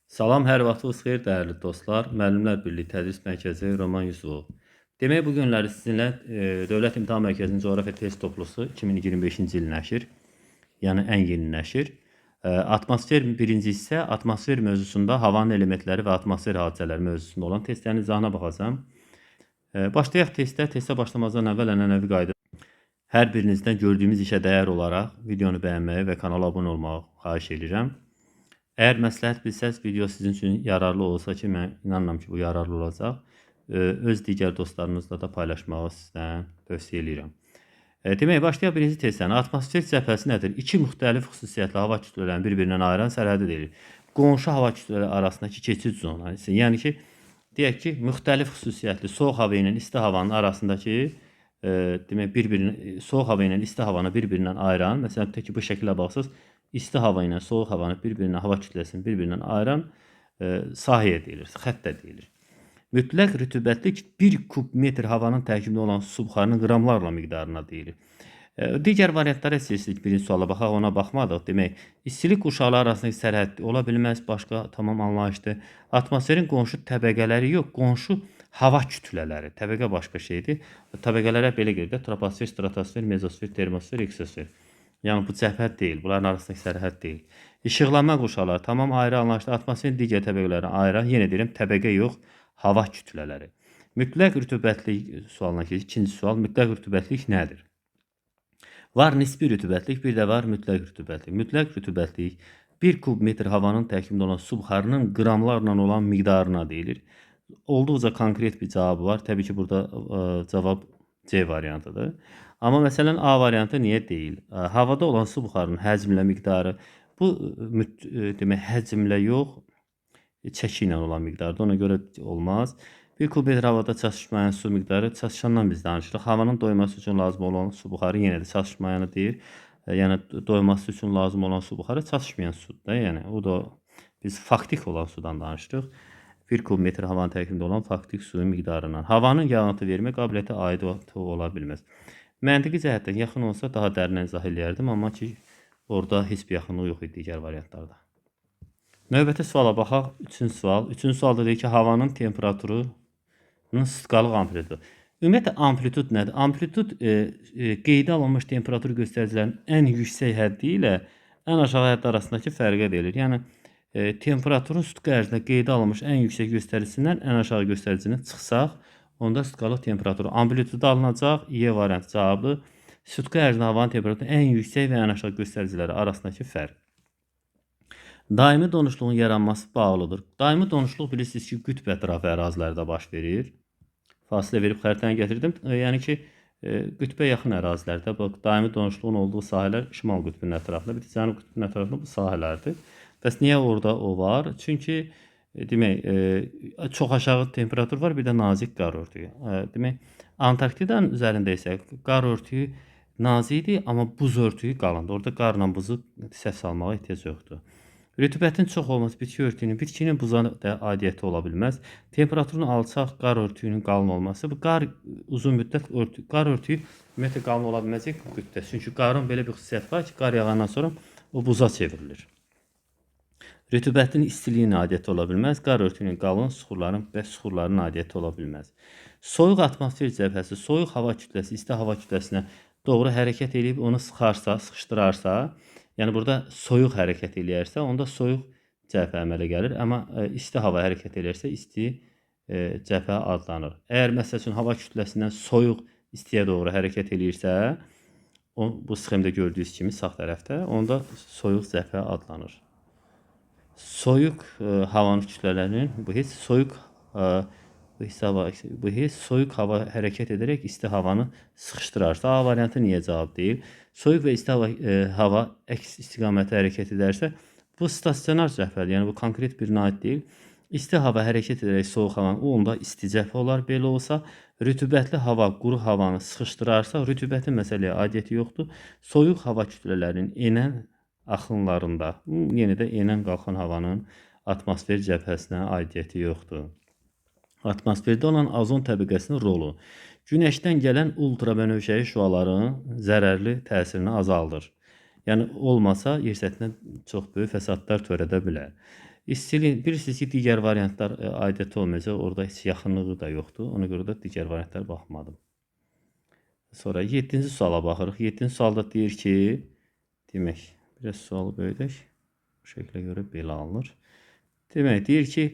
Salam, hər vaxtınız xeyir dəyərli dostlar. Müəllimlər Birliyi Tədris Mərkəzi Roman Yusufov. Demək, bu günləri sizinlə Dövlət İmtahan Mərkəzinin coğrafiya test toplusu 2025-ci il nəşr, yəni ən yeni nəşr. Atmosfer birinci hissə, atmosfer mövzusunda havanın elementləri və atmosfer hadisələri mövzusunda olan testlərin izahına baxacağam. Başlayaq testə. Testə başlamazdan əvvəl ənənəvi qayda hər birinizdən gördüyümüz işə dəyər olaraq videonu bəyənməyi və kanala abunə olmağı xahiş edirəm. Əgər məsləhət bilsəz, video sizin üçün yararlı olsa ki, mən inanıram ki, bu yararlı olacaq. Öz digər dostlarınızla da paylaşmağı sizdən tövsiyə eləyirəm. Demək, başlayaq birinci testdən. Atmosfer cəbhəsi nədir? İki müxtəlif xüsusiyyətli hava kütlələrini bir-birindən ayıran sərhədi deyilir. Qonşu hava kütlələri arasındakı keçid zonası. Yəni ki, deyək ki, müxtəlif xüsusiyyətli soyuq hava ilə isti havanın arasındakı demək, bir-birini soyuq hava ilə isti havanı bir-birindən ayıran, məsələn, tutaq ki, bu şəklə baxsaz, isti hava ilə soyuq havanı bir-birindən, hava kütləsini bir-birindən ayıran sahəyə deyilir, xətt də deyilir. Mütləq rütubətlik 1 kub metr havanın tərkibində olan su buxarının qramlarla miqdarına deyilir. Digər variantlara seçdik. Birinci suala baxaq, ona baxmadıq. Demək, istilik qurşaqları arasındakı sərhəd ola bilməz, başqa tamam anlayışdır. Atmosferin qonşu təbəqələri yox, qonşu hava kütlələri. Təbəqə başqa şeydir. Təbəqələrə belə gedir də: troposfer, stratosfer, mezosfer, termosfer, eksosfer. Yəni bu cəbhə deyil, bunların arasındakı sərhəd deyil. İşıqlanma qurşaqları tamam ayrı anlayışlı. Atmosferin digər təbəqələrini ayıran, yenə deyirəm, təbəqə yox, hava kütlələri. Mütləq rütubətlik sualına keçdik. İkinci sual, mütləq rütubətlik nədir? Var nisbi rütubətlik, bir də var mütləq rütubətlik. Mütləq rütubətlik 1 kub metr havanın tərkibində olan su buxarının qramlarla olan miqdarına deyilir. Olduqca konkret bir cavabı var. Təbii ki, burada cavab C variantıdır. Amma məsələn A variantı niyə deyil? Havada olan su buxarının həcmlə miqdarı bu demək həcmlə yox, çəki ilə olan miqdardır. Ona görə olmaz. 1 kub metr havada çatışmayan su miqdarı, çatışandan biz danışırıq. Havanın doyması üçün lazım olan su buxarı yenə də çatışmayanı deyir. Yəni doyması üçün lazım olan su buxarı çatışmayan sudur da. Yəni o da biz faktik olan sudan danışırıq. 1 kub metr havanın tərkibində olan faktik suyun miqdarından. Havanın yağıntı vermə qabiliyyəti aid ola bilməz. Məntiqi cəhətdən yaxın olsa daha dərindən izah eləyərdim, amma ki orada heç bir yaxınlıq yox idi digər variantlarda. Növbəti suala baxaq. Üçüncü sual. Üçüncü sualda deyir ki, havanın temperaturunun sutkalıq amplitudu. Ümumiyyətlə amplitud nədir? Amplitud qeydə alınmış temperatur göstəricilərinin ən yüksək həddi ilə ən aşağı həddi arasındakı fərqə deyilir. Yəni temperaturun sutka ərzində qeydə alınmış ən yüksək göstəricisindən ən aşağı göstəricini çıxsaq, onda sutkalıq temperaturu amplitudu alınacaq. Y variantı cavabı. Sutka ərzində havanın temperaturunun ən yüksək və ən aşağı göstəriciləri arasındakı fərq. Daimi donuşluğun yaranması bağlıdır. Daimi donuşluq bilirsiniz ki, qütb ətrafı ərazilərdə baş verir. Fasilə verib xəritəni gətirdim. Yəni ki, qütbə yaxın ərazilərdə, bax, daimi donuşluğun olduğu sahələr şimal qütbünün ətrafında, bir də cənub qütbünün ətrafında bu sahələrdir. Bəs niyə orada o var? Çünki demək, çox aşağı temperatur var, bir də nazik qar örtüyü. Demək, Antarktidanın üzərində isə qar örtüyü nazikdir, amma buz örtüyü qalındır. Orada qarla buzu səhv salmağa ehtiyac yoxdur. Rütubətin çox olması bitki örtüyünün, bitkinin buza da aidiyyəti ola bilməz. Temperaturun alçaq, qar örtüyünün qalın olması. Bu qar uzun müddət örtü, qar örtüyü ümumiyyətlə qalın ola bilməz qütbdə. Çünki qarın belə bir xüsusiyyəti var ki, qar yağandan sonra o buza çevrilir. Rütubətin istiliyin aidiyyəti ola bilməz. Qar örtüyünün qalın, suxurların və suxurların aidiyyəti ola bilməz. Soyuq atmosfer cəbhəsi, soyuq hava kütləsi isti hava kütləsinə doğru hərəkət eləyib onu sıxarsa, sıxışdırarsa, yəni burada soyuq hərəkət eləyərsə, onda soyuq cəbhə əmələ gəlir. Amma isti hava hərəkət eləyərsə, isti cəbhə adlanır. Əgər məsəl üçün hava kütləsindən soyuq istiyə doğru hərəkət eləyirsə, o, bu sxemdə gördüyünüz kimi sağ tərəfdə, onda soyuq cəbhə adlanır. Soyuq havanın kütlələrinin bu heç soyuq bu hissə hava bu heç soyuq hava hərəkət edərək isti havanı sıxışdırarsa, A variantı niyə cavab deyil? Soyuq və isti hava, hava əks istiqamətdə hərəkət edərsə, bu stasionar cəbhədir. Yəni bu konkret birinə aid deyil. İsti hava hərəkət edərək soyuq havanı, o onda isti cəbhə olar. Belə olsa, rütubətli hava quru havanı sıxışdırarsa, rütubətin məsələyə aidiyyəti yoxdur. Soyuq hava kütlələrinin enən axınlarında, yenə də enən qalxan havanın atmosfer cəbhəsinə aidiyyəti yoxdur. Atmosferdə olan azon təbəqəsinin rolu. Günəşdən gələn ultrabənövşəyi şüaların zərərli təsirini azaldır. Yəni olmasa yer səthinə çox böyük fəsadlar törədə bilər. İstilik, bilirsiniz ki, digər variantlar aidiyyəti olmayacaq. Orada heç yaxınlığı da yoxdur. Ona görə də digər variantlara baxmadım. Sonra 7-ci suala baxırıq. 7-ci sualda deyir ki, demək, biraz sualı böyüdək. Bu şəklə görə belə alınır. Demək, deyir ki,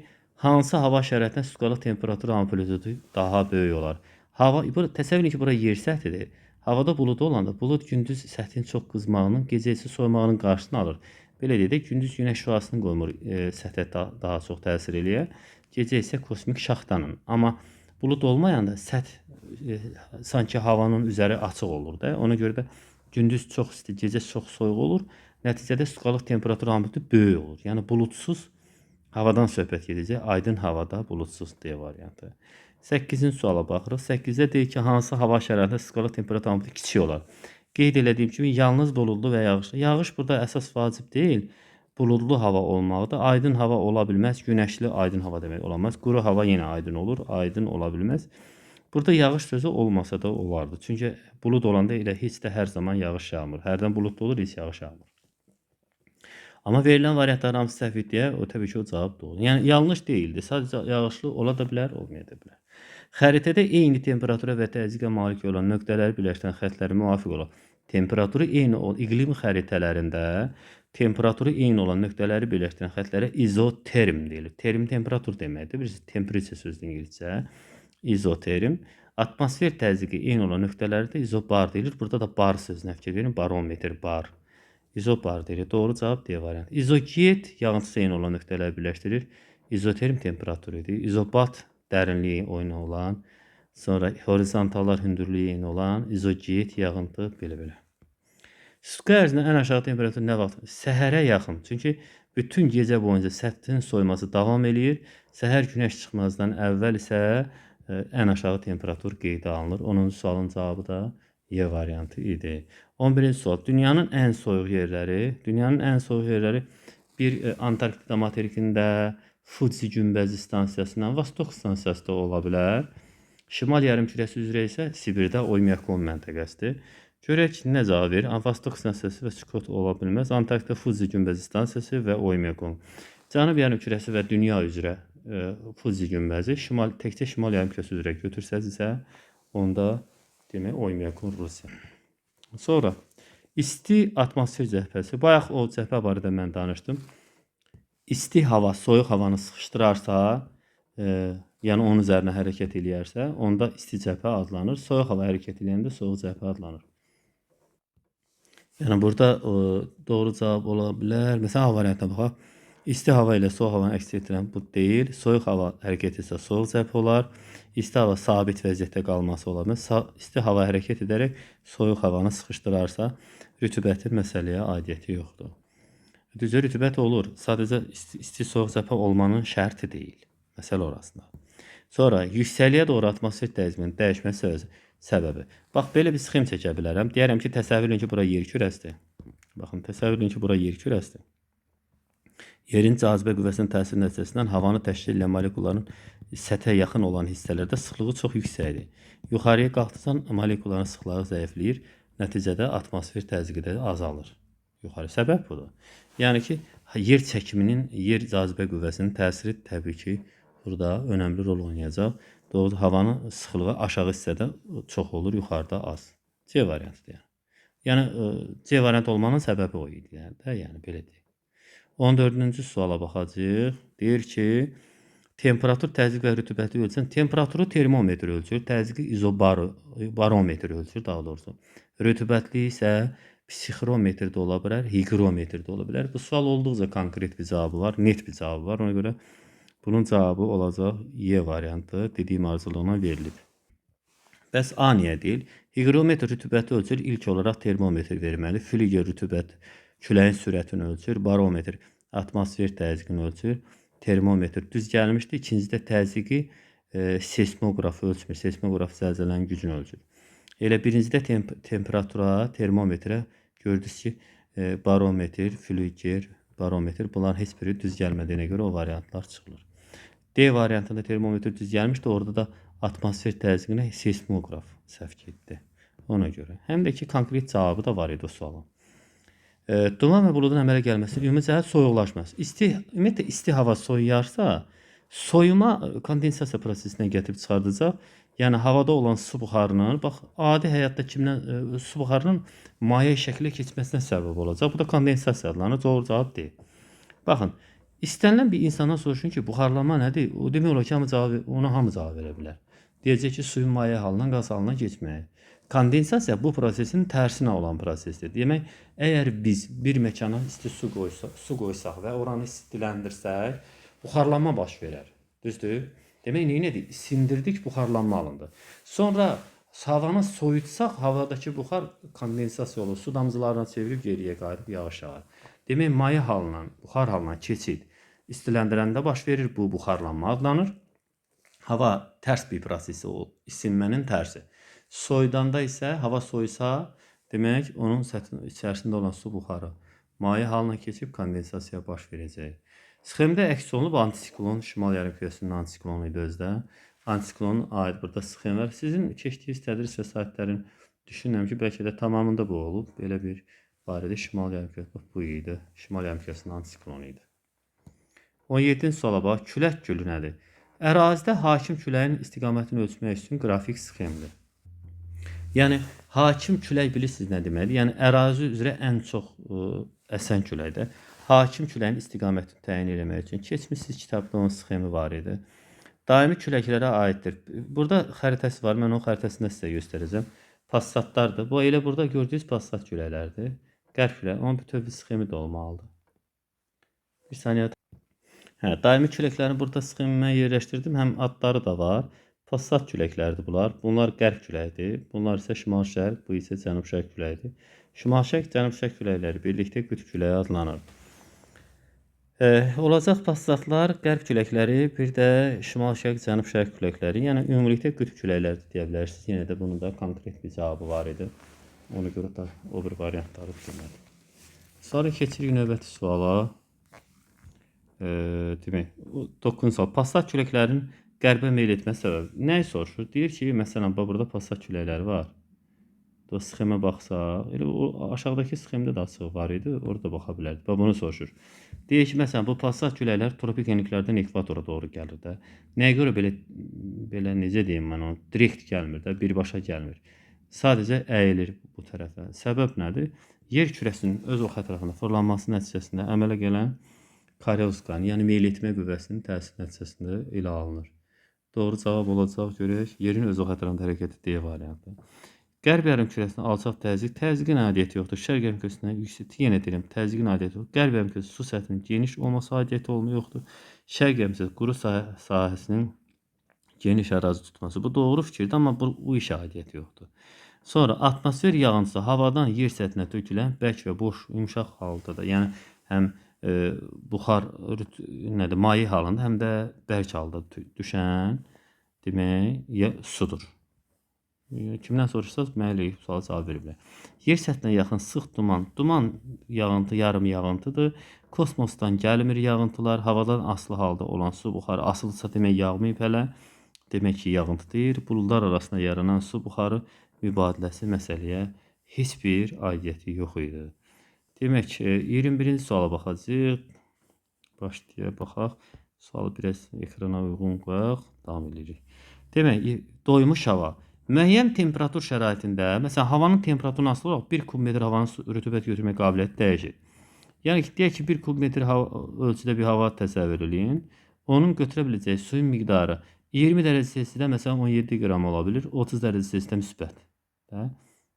hansı hava şəraitində sutkalıq temperatur amplitudu daha böyük olar? Hava, bura, təsəvvür edin ki, bura yer səthidir. Havada bulud olanda bulud gündüz səthin çox qızmağının, gecə isə soyumağının qarşısını alır. Belə deyək də, gündüz günəş şüasını qoymur, səthə daha çox təsir eləyə. Gecə isə kosmik şaxtanın. Amma bulud olmayanda səth sanki havanın üzəri açıq olur da. Ona görə də gündüz çox isti, gecə çox soyuq olur. Nəticədə sutkalıq temperatur amplitudu böyük olur. Yəni buludsuz havadan söhbət gedəcək. Aydın havada buludsuz D variantı. 8-ci suala baxırıq. 8-də deyir ki, hansı hava şəraitində sutkalıq temperatur amplitudu kiçik olar? Qeyd elədiyim kimi yalnız buludlu və yağışlı. Yağış burada əsas vacib deyil. Buludlu hava olmalıdır. Aydın hava ola bilməz. Günəşli aydın hava demək olamaz. Quru hava yenə aydın olur. Aydın ola bilməz. Burada yağış sözü olmasa da olardı. Çünki bulud olanda elə heç də hər zaman yağış yağmır. Hərdən buludlu olur, heç yağış yağmır. Amma verilən variantların hamısı səhv deyə, o təbii ki, o cavab doğru. Yəni yanlış deyildi. Sadəcə yağışlı ola da bilər, olmaya da bilər. Xəritədə eyni temperatura və təzyiqə malik olan nöqtələri birləşdirən xətləri müvafiq olan temperaturu eyni olan iqlim xəritələrində temperaturu eyni olan nöqtələri birləşdirən xətlərə izoterm deyilir. Term temperatur deməkdir. Bilirsiniz, temperature sözüdür ingiliscə. İzoterm. Atmosfer təzyiqi eyni olan nöqtələrdə də izobar deyilir. Burada da bar sözünə fikir verin. Barometr, bar. İzobar deyilir. Doğru cavab D variantı. İzogiet yağıntısı eyni olan nöqtələri birləşdirir. İzoterm temperaturu idi. İzobat dərinliyi eyni olan, sonra horizontallar hündürlüyü eyni olan, izogiet yağıntı belə-belə. Sutka ərzində ən aşağı temperatur nə vaxt? Səhərə yaxın. Çünki bütün gecə boyunca səthin soyuması davam eləyir. Səhər günəş çıxmazdan əvvəl isə ən aşağı temperatur qeydə alınır. 10-cu sualın cavabı da Y variantı idi. 11-ci sual. Dünyanın ən soyuq yerləri. Dünyanın ən soyuq yerləri bir Antarktida materikində Fuji günbəzi stansiyasından Vostok stansiyası da ola bilər. Şimal yarımkürəsi üzrə isə Sibirdə Oymyakon məntəqəsidir. Görək nə cavab verir. Vostok stansiyası və Çukot ola bilməz. Antarktida Fuji günbəzi stansiyası və Oymyakon. Cənub yarımkürəsi və dünya üzrə Fuji günbəzi, şimal, təkcə şimal yarımkürəsi üzrə götürsəz isə onda demək Oymyakon Rusiya. Sonra isti atmosfer cəbhəsi. Bayaq o cəbhə barədə mən danışdım. İsti hava soyuq havanı sıxışdırarsa, yəni onun üzərinə hərəkət eləyərsə, onda isti cəbhə adlanır. Soyuq hava hərəkət eləyəndə soyuq cəbhə adlanır. Yəni burada doğru cavab ola bilər. Məsələn, A variantına baxaq. İsti hava ilə soyuq havanı əks etdirən bu deyil. Soyuq hava hərəkət etsə soyuq cəbhə olar. İsti hava sabit vəziyyətdə qalması ola bilməz. İsti hava hərəkət edərək soyuq havanı sıxışdırarsa, rütubətin məsələyə aidiyyəti yoxdur. Düzdür, rütubət olur. Sadəcə isti soyuq cəbhə olmanın şərti deyil. Məsələ orasında. Sonra yüksəliyə doğru atmosfer təzyiqinin dəyişməsi səbəbi. Bax, belə bir sxem çəkə bilərəm. Deyərəm ki, təsəvvür edin ki, bura yer kürəsidir. Baxın, təsəvvür edin ki, bura yer kürəsidir. Yerin cazibə qüvvəsinin təsiri nəticəsindən havanı təşkil edən molekulların səthə yaxın olan hissələrdə sıxlığı çox yüksəkdir. Yuxarıya qalxdıqca molekulların sıxlığı zəifləyir. Nəticədə atmosfer təzyiqi də azalır. Yuxarı səbəb budur. Yəni ki, yer çəkiminin, yer cazibə qüvvəsinin təsiri təbii ki, burada önəmli rol oynayacaq. Doğru, havanın sıxlığı aşağı hissədə çox olur, yuxarıda az. C variantıdır yəni. Yəni C variantı olmanın səbəbi o idi yəni də, yəni belə deyək. 14-cü suala baxacağıq. Deyir ki, temperatur, təzyiq və rütubəti ölçən temperaturu termometr ölçür, təzyiqi izobarometr ölçür daha doğrusu. Rütubətli isə psixrometr də ola bilər, hiqrometr də ola bilər. Bu sual olduqca konkret bir cavabı var, net bir cavabı var. Ona görə bunun cavabı olacaq Y variantı, dediyim arzuluğuna verilib. Bəs A niyə deyil? Hiqrometr rütubəti ölçür, ilk olaraq termometr verməli. Flüger rütubət küləyin sürətini ölçür, barometr atmosfer təzyiqini ölçür, termometr düz gəlmişdi. İkincidə təzyiqi seismoqraf ölçmür, seismoqraf zəlzələnin gücünü ölçür. Elə birincidə temperatura, termometrə gördünüz ki, barometr, flüger, barometr bunların heç biri düz gəlmədiyinə görə o variantlar çıxılır. D variantında termometr düz gəlmişdi, orada da atmosfer təzyiqinə seismoqraf səhv getdi. Ona görə. Həm də ki, konkret cavabı da var idi o sualın. Duman və buludun əmələ gəlməsi ümumi cəhət soyuqlaşması. İsti, ümumiyyətlə isti hava soyuyarsa, soyuma kondensasiya prosesinə gətirib çıxardacaq. Yəni havada olan su buxarının, bax adi həyatda kimdən su buxarının maye şəklə keçməsinə səbəb olacaq. Bu da kondensasiya adlanır. Doğru cavab deyil. Baxın, istənilən bir insandan soruşun ki, buxarlanma nədir? O demək olar ki, hamı cavab, ona hamı cavab verə bilər. Deyəcək ki, suyun maye halından qaz halına keçməyi. Kondensasiya bu prosesin tərsinə olan prosesdir. Demək, əgər biz bir məkana isti su qoysaq və oranı istiləndirsək, buxarlanma baş verər. Düzdür? Demək, nə edir? İsindirdik, buxarlanma alındı. Sonra havanı soyutsaq, havadakı buxar kondensasiya olur. Su damcılarına çevirib geriyə qayıdıb yağış yağar. Demək, maye halından, buxar halına keçid istiləndirəndə baş verir. Bu, buxarlanma adlanır. Hava tərs bir prosesi, o isinmənin tərsi. Soyudanda isə hava soyusa, demək, onun səthinin içərisində olan su buxarı maye halına keçib kondensasiya baş verəcək. Sxemdə əks olunub antisiklon, şimal yarımkürəsinin antisiklonu idi özdə. Antisiklonun aid burada sxem var. Sizin keçdiyiniz tədris vəsaitlərin düşünürəm ki, bəlkə də tamamında bu olub. Belə bir var idi. Şimal yarımkürəsi bu idi. Şimal yarımkürəsinin antisiklonu idi. 17-ci suala bax. Külək gölü nədir? Ərazidə hakim küləyin istiqamətini ölçmək üçün qrafik sxemdir. Yəni, hakim külək bilirsiniz nə deməkdir? Yəni, ərazi üzrə ən çox əsən küləkdir. Hakim küləyin istiqamətini təyin eləmək üçün keçmişsiniz kitabda onun sxemi var idi. Daimi küləklərə aiddir. Burada xəritəsi var. Mən onun xəritəsini də sizə göstərəcəm. Passatlardır. Bu elə burada gördüyünüz passat küləklərdir. Qərb küləyi. Onun bütöv bir sxemi də olmalıdır. Bir saniyə. Hə, daimi küləklərini burada sxemi mən yerləşdirdim. Həm adları da var. Passat küləklərdir bunlar. Bunlar qərb küləyidir. Bunlar isə şimal-şərq, bu isə cənub-şərq küləyidir. Şimal-şərq, cənub-şərq küləkləri birlikdə qütb küləyi adlanır. Olacaq passatlar, qərb küləkləri, bir də şimal-şərq, cənub-şərq küləkləri. Yəni ümumilikdə qütb küləkləri deyə bilərsiniz. Yenə də bunun da konkret bir cavabı var idi. Ona görə də o bir variantları demədim. Sonra keçirik növbəti suala. Demək, 9-cu sual. Passat küləklərinin qərbə meyl etmə səbəbi. Nəyi soruşur? Deyir ki, məsələn, burada passat küləkləri var. O sxemə baxsaq, elə o aşağıdakı sxemdə də açıq var idi, orada baxa bilərdik. Bax, bunu soruşur. Deyir ki, məsələn, bu passat küləklər tropik enliklərdən ekvatora doğru gəlir də. Nəyə görə belə necə deyim mən onu, direkt gəlmir də, birbaşa gəlmir. Sadəcə əyilir bu tərəfə. Səbəb nədir? Yer kürəsinin öz oxu ətrafında fırlanması nəticəsində əmələ gələn Coriolis-qanı, yəni meyl etmə qüvvəsinin təsiri nəticəsində elə alınır. Doğru cavab olacaq, görək. Yerin öz oxu ətrafında hərəkəti D variantı. Qərb yarımkürəsində alçaq təzyiq, təzyiqin aidiyyəti yoxdur. Şərq yarımkürəsində yüksək, yenə deyirəm, təzyiqin aidiyyəti yoxdur. Qərb yarımkürəsi su səthinin geniş olması aidiyyəti olma yoxdur. Şərq yarımkürəsi quru sahəsinin geniş ərazi tutması. Bu doğru fikirdir, amma bu iş aidiyyəti yoxdur. Sonra atmosfer yağıntısı havadan yer səthinə tökülən bərk və boş, yumşaq halda da, yəni həm buxar nədir, maye halında, həm də bərk halda düşən demək sudur. Kimdən soruşsanız, müəyyən suala cavab verə bilər. Yer səthinə yaxın sıx duman. Duman yağıntı, yarım yağıntıdır. Kosmosdan gəlmir yağıntılar. Havadan asılı halda olan su buxarı asılısa demək yağmayıb hələ. Demək ki, yağıntı deyil. Buludlar arasında yaranan su buxarı mübadiləsi məsələyə heç bir aidiyyəti yox idi. Demək, 21-ci suala baxacağıq. Başlaya baxaq. Sualı biraz ekrana uyğun qoyaq. Davam edirik. Demək, doymuş hava. Müəyyən temperatur şəraitində, məsələn, havanın temperaturuna asılı olaraq 1 kubmetr havanın rütubət götürmə qabiliyyəti dəyişir. Yəni ki, deyək ki, 1 kubmetr ölçüdə bir hava təsəvvür eləyin. Onun götürə biləcəyi suyun miqdarı 20 dərəcə Selsidə məsələn 17 qram ola bilir, 30 dərəcə Selsidə müsbət.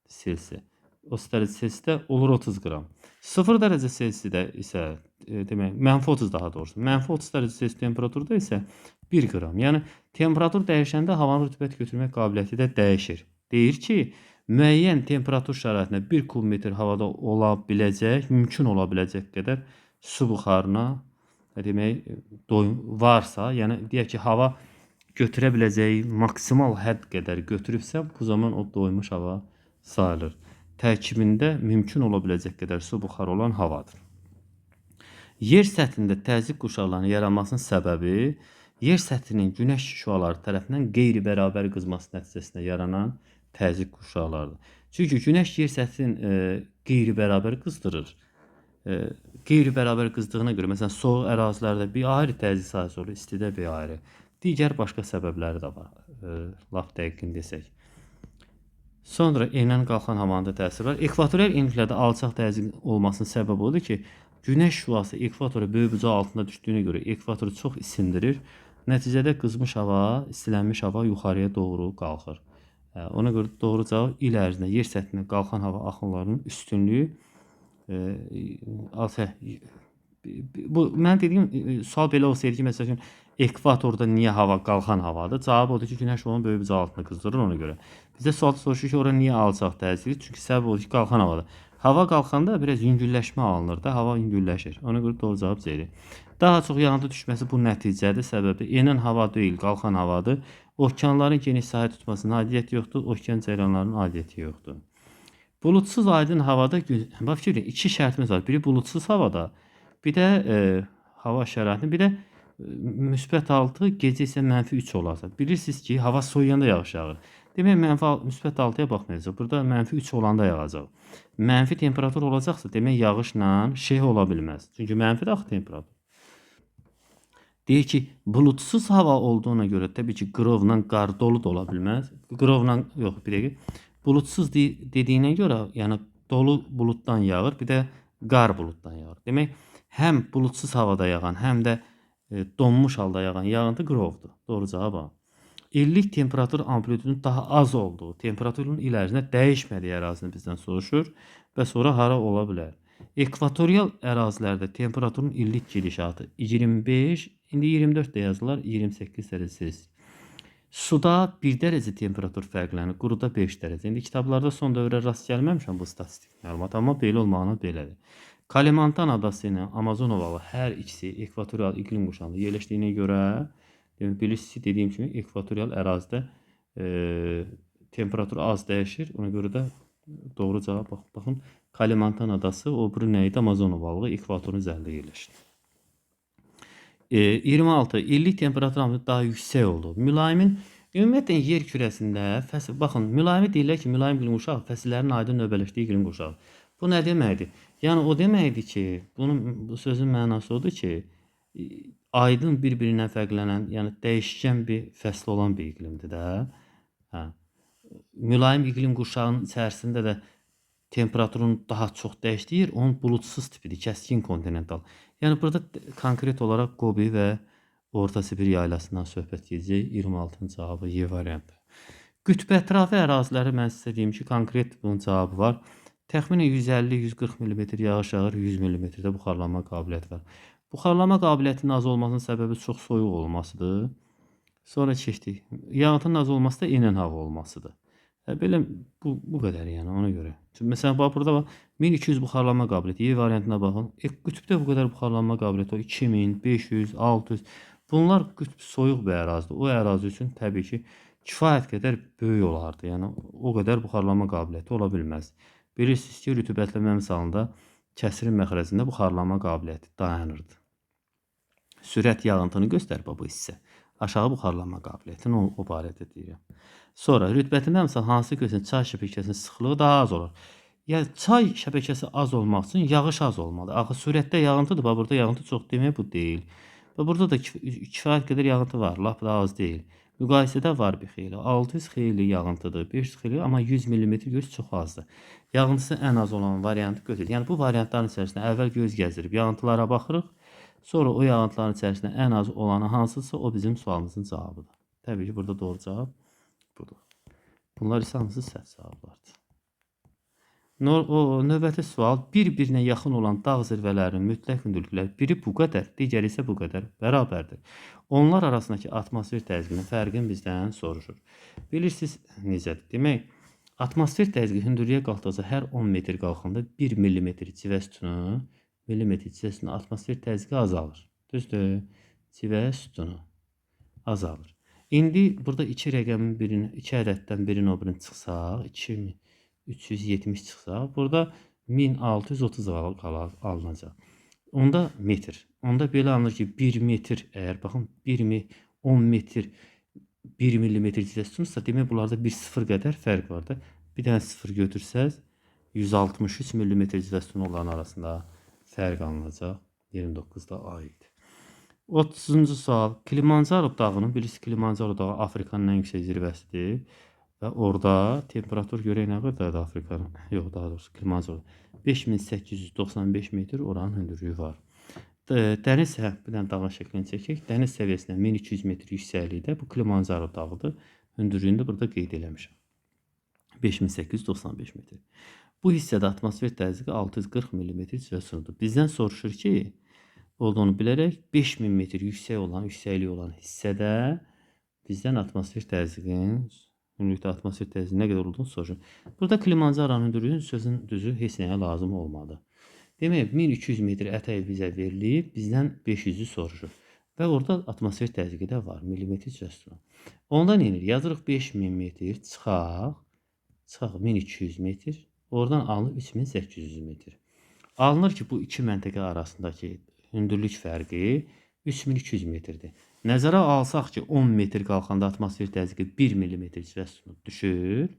Selsi. 30 dərəcə Selsidə olur 30 qram. 0 dərəcə Selsidə isə, demək, mənfi 30 daha doğrusu, mənfi 30 dərəcə Selsi temperaturda isə 1 qram. Yəni, temperatur dəyişəndə havanın rütubət götürmək qabiliyyəti də dəyişir. Deyir ki, müəyyən temperatur şəraitində 1 kubmetr havada ola biləcək, mümkün ola biləcək qədər su buxarına demək, varsa, yəni deyək ki, hava götürə biləcəyi maksimal hədd qədər götürübsə, bu zaman o doymuş hava sayılır. Tərkibində mümkün ola biləcək qədər su buxarı olan havadır. Yer səthində təzyiq quşaqlarının yaranmasının səbəbi yer səthinin günəş şüaları tərəfindən qeyri-bərabər qızması nəticəsində yaranan təzyiq quşaqlarıdır. Çünki günəş yer səthinin qeyri-bərabər qızdırır. qeyri-bərabər qızdığına görə, məsələn, soyuq ərazilərdə bir ayrı təzyiq sahəsi olur, istidə bir ayrı. Digər başqa səbəbləri də var, lap dəqiqini desək. Sonra enən qalxan havanın da təsiri var. Ekvatorial enliklərdə alçaq təzyiq olmasının səbəbi odur ki, günəş şüası ekvatora böyük bucaq altında düşdüyünə görə ekvatoru çox isindirir. Nəticədə qızmış hava, istilənmiş hava yuxarıya doğru qalxır. Ona görə doğru cavab il ərzində yer səthinə qalxan hava axınlarının üstünlüyü bu mən dediyim sual belə olsaydı ki, məsəl üçün ekvatorda niyə hava qalxan havadır? Cavab odur ki, günəş onun böyük bucaq altında qızdırır ona görə. Bizə sual soruşur ki, ora niyə alçaq təzyiq? Çünki səbəb odur ki, qalxan havadır. Hava qalxanda biraz yüngülləşmə alınır da, hava yüngülləşir. Ona görə doğru cavab C-dir. Daha çox yağıntı düşməsi bu nəticədir, səbəbdir. Enən hava deyil, qalxan havadır. Okeanların geniş sahə tutmasının aidiyyəti yoxdur, okean cəryanlarının aidiyyəti yoxdur. Buludsuz aydın havada, bax fikir verin, iki şərtimiz var. Biri buludsuz havada, bir də hava şəraitində, bir də müsbət 6, gecə isə mənfi 3 olarsa. Bilirsiniz ki, hava soyuyanda yağış yağır. Demək, müsbət 6-ya baxmayacaq. Burada mənfi 3 olanda yağacaq. Mənfi temperatur olacaqsa, demək, yağışla şeyh ola bilməz. Çünki mənfidir axı temperatur. Deyir ki, buludsuz hava olduğuna görə təbii ki, qırovla qar dolu da ola bilməz. Qırovla, yox, bir dəqiqə. Buludsuz dediyinə görə, yəni dolu buluddan yağır, bir də qar buluddan yağır. Demək, həm buludsuz havada yağan, həm də donmuş halda yağan yağıntı qırovdur. Doğru cavab A. İllik temperatur amplitudunun daha az olduğu, temperaturun il ərzində dəyişmədiyi ərazini bizdən soruşur və sonra hara ola bilər? Ekvatorial ərazilərdə temperaturun illik gedişatı 25, indi 24 də yazırlar, 28 dərəcə Selsius. Suda 1 dərəcə temperatur fərqlənir, quruda 5 dərəcə. İndi kitablarda son dövrə rast gəlməmişəm bu statistik məlumat, amma belə olmağına belədir. Kalimantan adası ilə Amazon ovalı hər ikisi ekvatorial iqlim quşağında yerləşdiyinə görə, demək, bilirsiniz ki, dediyim kimi ekvatorial ərazidə temperatur az dəyişir. Ona görə də doğru cavab, baxın, Kalimantan adası, o biri nə idi? Amazon ovalığı ekvatorun üzərində yerləşir. 26. İllik temperatur amplitudu daha yüksək oldu. Mülayimin ümumiyyətlə yer kürəsində fəsil, baxın, mülayimi deyirlər ki, mülayim iqlim quşağı fəsillərin aydın növbələşdiyi iqlim quşağı. Bu nə deməkdir? Yəni o deməkdir ki, bunun bu sözün mənası odur ki, aydın bir-birindən fərqlənən, yəni dəyişkən bir fəsli olan bir iqlimdir də. Hə. Mülayim iqlim quşağının içərisində də temperaturun daha çox dəyişdiyi yer onun buludsuz tipidir, kəskin kontinental. Yəni burada konkret olaraq Qobi və Orta Sibir yaylasından söhbət gedəcək. 26-nın cavabı Y variantı. Qütb ətrafı əraziləri mən sizə deyim ki, konkret bunun cavabı var. Təxminən 150-140 mm yağış yağır, 100 mm-də buxarlanma qabiliyyəti var. Buxarlanma qabiliyyətinin az olmasının səbəbi çox soyuq olmasıdır. Sonra keçdik. Yağıntının az olması da enən hava olmasıdır. Belə bu qədər yəni ona görə. Çünki məsələn bax burada bax 1200 buxarlanma qabiliyyəti. Y variantına baxın. Qütbdə bu qədər buxarlanma qabiliyyəti o 2000, 500, 600. Bunlar qütb soyuq bir ərazidir. O ərazi üçün təbii ki, kifayət qədər böyük olardı. Yəni o qədər buxarlanma qabiliyyəti ola bilməz. Bilirsiniz ki, rütubətləmə misalında kəsirin məxrəcində buxarlanma qabiliyyəti dayanırdı. Sürət yağıntını göstər bu hissə. Aşağı buxarlanma qabiliyyətini o barədə deyirəm. Sonra rütubətində misal hansı göstərin çay şəbəkəsinin sıxlığı daha az olar. Yəni çay şəbəkəsi az olmaq üçün yağış az olmalıdır. Axı sürətdə yağıntıdır. Bax burada yağıntı çox demək bu deyil. Və burada da kifayət qədər yağıntı var. Lap da az deyil. Müqayisədə var bir xeyli. 600 xeyli yağıntıdır. 500 xeyli, amma 100 mm göz çox azdır. Yağıntısı ən az olan variantı götürür. Yəni bu variantların içərisində əvvəl göz gəzdirib yağıntılara baxırıq. Sonra o yağıntıların içərisində ən az olanı hansısa o bizim sualımızın cavabıdır. Təbii ki, burada doğru cavab budur. Bunlar isə hamısı səhv cavablardır. O növbəti sual bir-birinə yaxın olan dağ zirvələrinin mütləq hündürlükləri biri bu qədər, digəri isə bu qədər bərabərdir. Onlar arasındakı atmosfer təzyiqinin fərqini bizdən soruşur. Bilirsiniz necədir? Demək, atmosfer təzyiqi hündürlüyə qalxdıqca hər 10 metr qalxanda 1 millimetr civə sütunu, millimetr civə sütunu atmosfer təzyiqi azalır. Düzdür? Civə sütunu azalır. İndi burada iki rəqəmin birini, iki ədəddən birini o birini çıxsaq, 2370 çıxsa, burada 1630 alınacaq. Onda metr. Onda belə alınır ki, 1 metr əgər baxın 10 metr 1 millimetr civə sütunsa, demək bunlarda bir sıfır qədər fərq var da. Bir dənə sıfır götürsəz 163 millimetr civə sütunu onların arasında fərq alınacaq. 29 da A idi. 30-cu sual. Kilimanjaro dağının, bilirsiniz Kilimanjaro dağı Afrikanın ən yüksək zirvəsidir. Və orada temperatur görək nə qədərdir Afrikanın. Yox, daha doğrusu Kilimanjaro. 5895 metr oranın hündürlüyü var. Dəniz, hə, bir dənə dağın şəklini çəkək. Dəniz səviyyəsindən 1200 metr yüksəklikdə bu Kilimanjaro dağıdır. Hündürlüyünü də burada qeyd eləmişəm. 5895 metr. Bu hissədə atmosfer təzyiqi 640 mm civə sütunudur. Bizdən soruşur ki, olduğunu bilərək 5000 metr yüksək olan, yüksəkliyi olan hissədə bizdən atmosfer təzyiqinin, ümumilikdə atmosfer təzyiqinin nə qədər olduğunu soruşur. Burada Kilimanjaronun hündürlüyünün sözün düzü heç nəyə lazım olmadı. Demək, 1200 metr ətəyi bizə verilib, bizdən 500-ü soruşur. Və orada atmosfer təzyiqi də var, millimetr civə sütunu. Ondan inir, yazırıq 5000 metr, çıxaq 1200 metr, oradan alınır 3800 metr. Alınır ki, bu iki məntəqə arasındakı hündürlük fərqi 3200 metrdir. Nəzərə alsaq ki, 10 metr qalxanda atmosfer təzyiqi 1 millimetr civə sütunu düşür.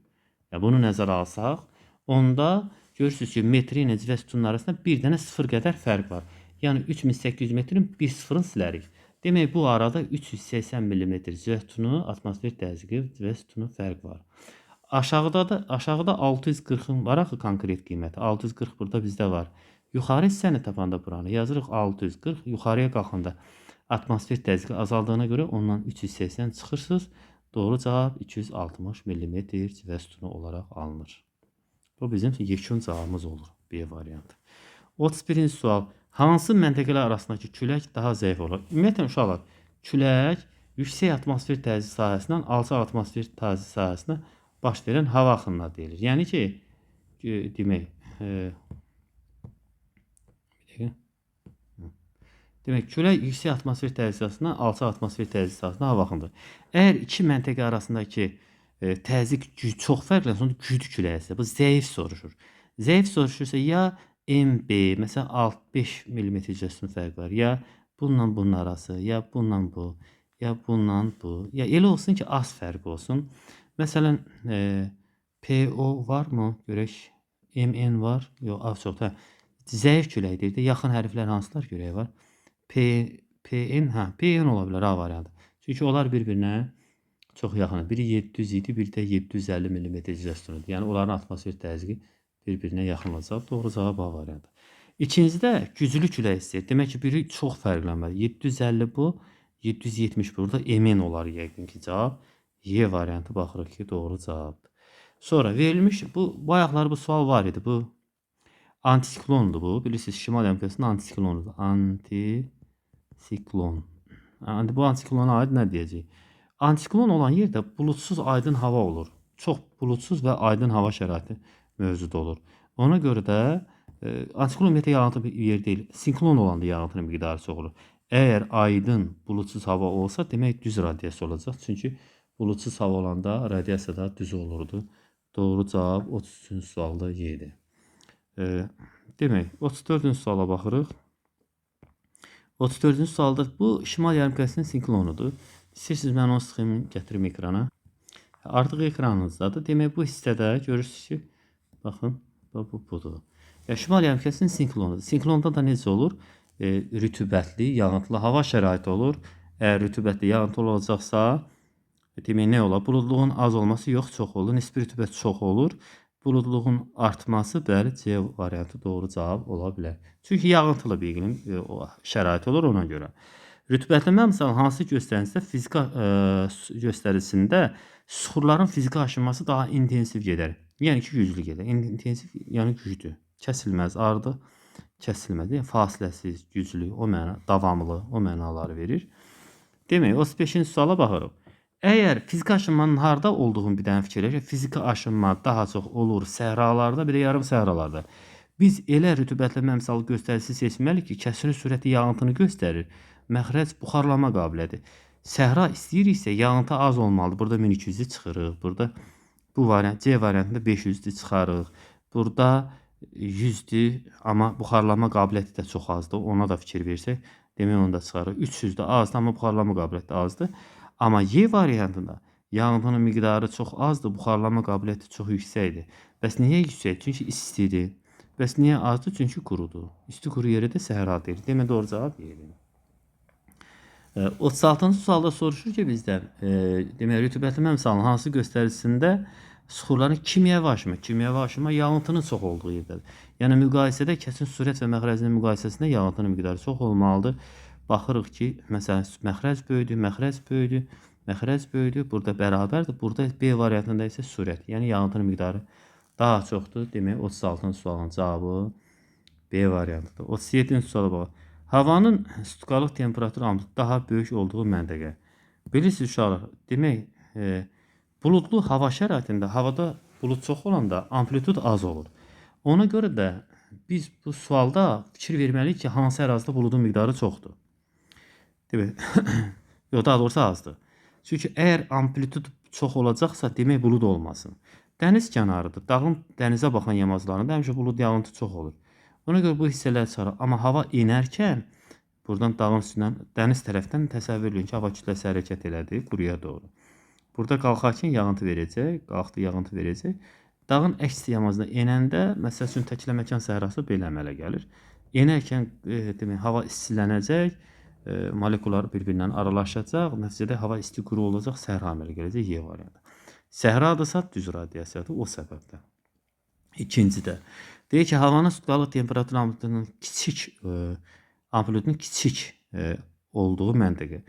Ya bunu nəzərə alsaq, onda görürsünüz ki, metri ilə civə sütunun arasında bir dənə sıfır qədər fərq var. Yəni 3800 metrin bir sıfırını silərik. Demək, bu arada 380 millimetr civə sütunu atmosfer təzyiqi civə sütunu fərq var. Aşağıda 640-ın var axı konkret qiyməti. 640 burada bizdə var. Yuxarı hissəni tapanda buranı yazırıq 640. Yuxarıya qalxanda atmosfer təzyiqi azaldığına görə ondan 380 çıxırsınız. Doğru cavab 260 millimetr civə sütunu olaraq alınır. Bu bizim yekun cavabımız olur. B variantı. 31-ci sual. Hansı məntəqələr arasındakı külək daha zəif olur? Ümumiyyətlə uşaqlar, külək yüksək atmosfer təzyiqi sahəsindən alçaq atmosfer təzyiqi sahəsinə baş verən hava axınına deyilir. Yəni ki, demək, bir dəqiqə. Demək, külək yüksək atmosfer təzyiqi sahəsindən alçaq atmosfer təzyiqi sahəsinə hava axınıdır. Əgər iki məntəqə arasındakı təzyiq çox fərqlənsə, onda güclü külək əsir. Bu zəif soruşur. Zəif soruşursa ya MB, məsələn 6-5 mm civə fərq var, ya bununla bunun arası, ya bununla bu, ya bununla bu. Ya elə olsun ki, az fərq olsun. Məsələn, PO varmı? Görək. MN var. Yox, az çox. Hə. Zəif külək deyir də. Yaxın hərflər hansılar görək var? P, PN, hə, PN ola bilər A variantı. Çünki onlar bir-birinə çox yaxındır. Biri 700 idi, biri də 750 mm civə sütunudur. Yəni onların atmosfer təzyiqi bir-birinə yaxın olacaq. Doğru cavab A variantı. İkincidə güclü külək istəyir. Demək ki, biri çox fərqlənməli. 750 bu, 770 burada MN olar yəqin ki cavab. Y variantı baxırıq ki, doğru cavabdır. Sonra verilmiş, bu bayaqlar bu sual var idi. Bu antisiklondur bu. Bilirsiniz, şimal yarımkürəsinin antisiklonudur. Antisiklon. Yani bu antisiklona aid nə deyəcəyik? Antisiklon olan yerdə buludsuz aydın hava olur. Çox buludsuz və aydın hava şəraiti mövcud olur. Ona görə də antiklon ümumiyyətlə yağıntı bir yer deyil. Siklon olanda yağıntının miqdarı çox olur. Əgər aydın, buludsuz hava olsa, demək düz radiasiya olacaq. Çünki buludsuz hava olanda radiasiya da düz olurdu. Doğru cavab 33-cü sualda Y-dir. Demək, 34-cü suala baxırıq. 34-cü sualda bu şimal yarımkürəsinin siklonudur. İstəyirsiniz mən onun sxemini gətirim ekrana. Artıq ekranınızdadır. Demək, bu hissədə görürsünüz ki, baxın, bu budur. Ya şimal yarımkürəsinin siklonudur. Siklonda da necə olur? Rütubətli, yağıntılı hava şəraiti olur. Əgər rütubətli, yağıntılı olacaqsa, demək nə olar? Buludluğun az olması yox, çox olur. Nisbi rütubət çox olur. Buludluğun artması, bəli, C variantı doğru cavab ola bilər. Çünki yağıntılı bir iqlim o şərait olur ona görə. Rütubətlənmə misalı hansı göstəricisində fiziki göstəricisində süxurların fiziki aşınması daha intensiv gedər. Yəni ki, güclü gedər. İntensiv, yəni güclü. Kəsilməz, ardı kəsilməz. Yəni fasiləsiz, güclü, o məna, davamlı, o mənaları verir. Demək, 35-ci suala baxırıq. Əgər fiziki aşınmanın harda olduğunu bir dənə fikirləşək, fiziki aşınma daha çox olur səhralarda, bir də yarım səhralarda. Biz elə rütubətlənmə misalı göstəricisi seçməliyik ki, kəsiri sürəti yağıntını göstərir. Məxrəc buxarlama qabiliyyəti. Səhra istəyiriksə yağıntı az olmalıdır. Burada 1200-ü çıxırıq. Burada bu variant C variantında 500-ü çıxarıq. Burada 100-dür, amma buxarlama qabiliyyəti də çox azdır. Ona da fikir versək, demək onu da çıxarıq. 300 də azdır, amma buxarlama qabiliyyəti azdır. Amma Y variantında yağıntının miqdarı çox azdır, buxarlama qabiliyyəti çox yüksəkdir. Bəs niyə yüksək? Çünki istidir. Bəs niyə azdır? Çünki qurudur. İsti quru yerə də səhra deyilir. Demək doğru cavab Y-dir. 36-cı sualda soruşur ki bizdən, demək rütubətli əmsalın hansı göstəricisində suxurların kimyəvi aşımı, kimyəvi aşıma yağıntının çox olduğu yerdədir. Yəni müqayisədə kəsin sürət və məxrəcinin müqayisəsində yağıntının miqdarı çox olmalıdır. Baxırıq ki, məsələn, məxrəc böyüdü, məxrəc böyüdü, məxrəc böyüdü. Burada bərabərdir. Burada B variantında isə sürət, yəni yağıntının miqdarı daha çoxdur. Demək 36-cı sualın cavabı B variantıdır. 37-ci suala baxaq. Havanın sutkalıq temperatur amplitudu daha böyük olduğu məntəqə. Bilirsiniz uşaqlar, demək, buludlu hava şəraitində havada bulud çox olanda amplitud az olur. Ona görə də biz bu sualda fikir verməliyik ki, hansı ərazidə buludun miqdarı çoxdur. Demək, yox, daha doğrusu azdır. Çünki əgər amplitud çox olacaqsa, demək bulud olmasın. Dəniz kənarıdır. Dağın dənizə baxan yamaclarında həmişə bulud yağıntı çox olur. Ona görə bu hissələr çıxarır. Amma hava enərkən buradan dağın üstündən dəniz tərəfdən təsəvvür edin ki, hava kütləsi hərəkət elədi quruya doğru. Burada qalxarkən yağıntı verəcək, qalxdı yağıntı verəcək. Dağın əks yamacına enəndə, məsəl üçün Təkləməkan səhrası belə əmələ gəlir. Enərkən demək hava istilənəcək, molekullar bir-birindən aralaşacaq, nəticədə hava isti quru olacaq, səhra əmələ gələcək Y variantı. Səhradırsa düz radiasiyadır o səbəbdən. İkincidə deyir ki, havanın sutkalıq temperatur amplitudunun kiçik, olduğu məntəqə.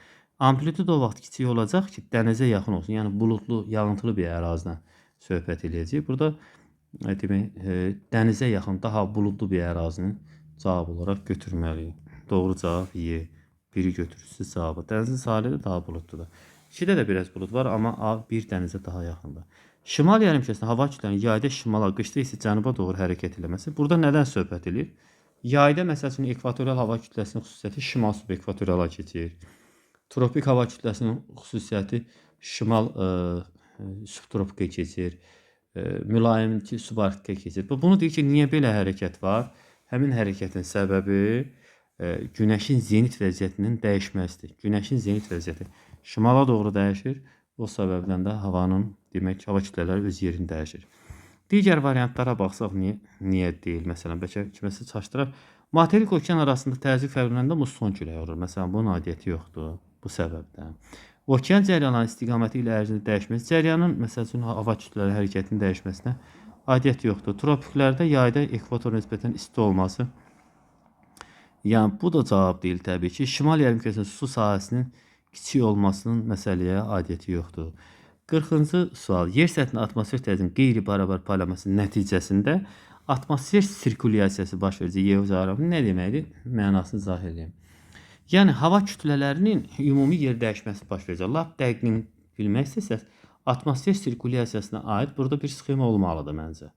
Amplitud o vaxt kiçik olacaq ki, dənizə yaxın olsun. Yəni buludlu, yağıntılı bir ərazidən söhbət eləyəcəyik. Burada demək, dənizə yaxın, daha buludlu bir ərazinin cavabı olaraq götürməliyik. Doğru cavab Y. Biri götürürsünüz cavabı. Dənizin sahili də daha buludludur. 2-də də biraz bulud var, amma A1 dənizə daha yaxındır. Şimal yarımkürəsində hava kütlələrinin yayda şimala, qışda isə cənuba doğru hərəkət eləməsi. Burada nədən söhbət eləyir? Yayda məsəl üçün ekvatorial hava kütləsinin xüsusiyyəti şimal subekvatoriala keçir. Tropik hava kütləsinin xüsusiyyəti şimal subtropikə keçir. Mülayim ki, subarktikə keçir. Bunu deyir ki, niyə belə hərəkət var? Həmin hərəkətin səbəbi günəşin zenit vəziyyətinin dəyişməsidir. Günəşin zenit vəziyyəti şimala doğru dəyişir. O səbəbdən də havanın, demək, hava kütlələri öz yerini dəyişir. Digər variantlara baxsaq, niyə deyil? Məsələn, bəlkə kiməsə çaşdırar. Materik okean arasında təzyiq fərqlənəndə musson küləyi olur. Məsələn, bunun aidiyyəti yoxdur bu səbəbdən. Okean cəryanlarının istiqaməti ilə ərzində dəyişməsi, cəryanın, məsəl üçün, hava kütlələri hərəkətinin dəyişməsinə aidiyyəti yoxdur. Tropiklərdə yayda ekvator nisbətən isti olması. Yəni, bu da cavab deyil təbii ki. Şimal yarımkürəsində su sahəsinin kiçik olmasının məsələyə aidiyyəti yoxdur. 40-cı sual. Yer səthində atmosfer təzyiqinin qeyri-bərabər paylanması nəticəsində atmosfer sirkulyasiyası baş verəcək. Y cavabı nə deməkdir? Mənasını izah edeyim. Yəni, hava kütlələrinin ümumi yer dəyişməsi baş verəcək. Lap dəqiqini bilmək istəsəz, atmosfer sirkulyasiyasına aid burada bir sxema olmalıdır məncə.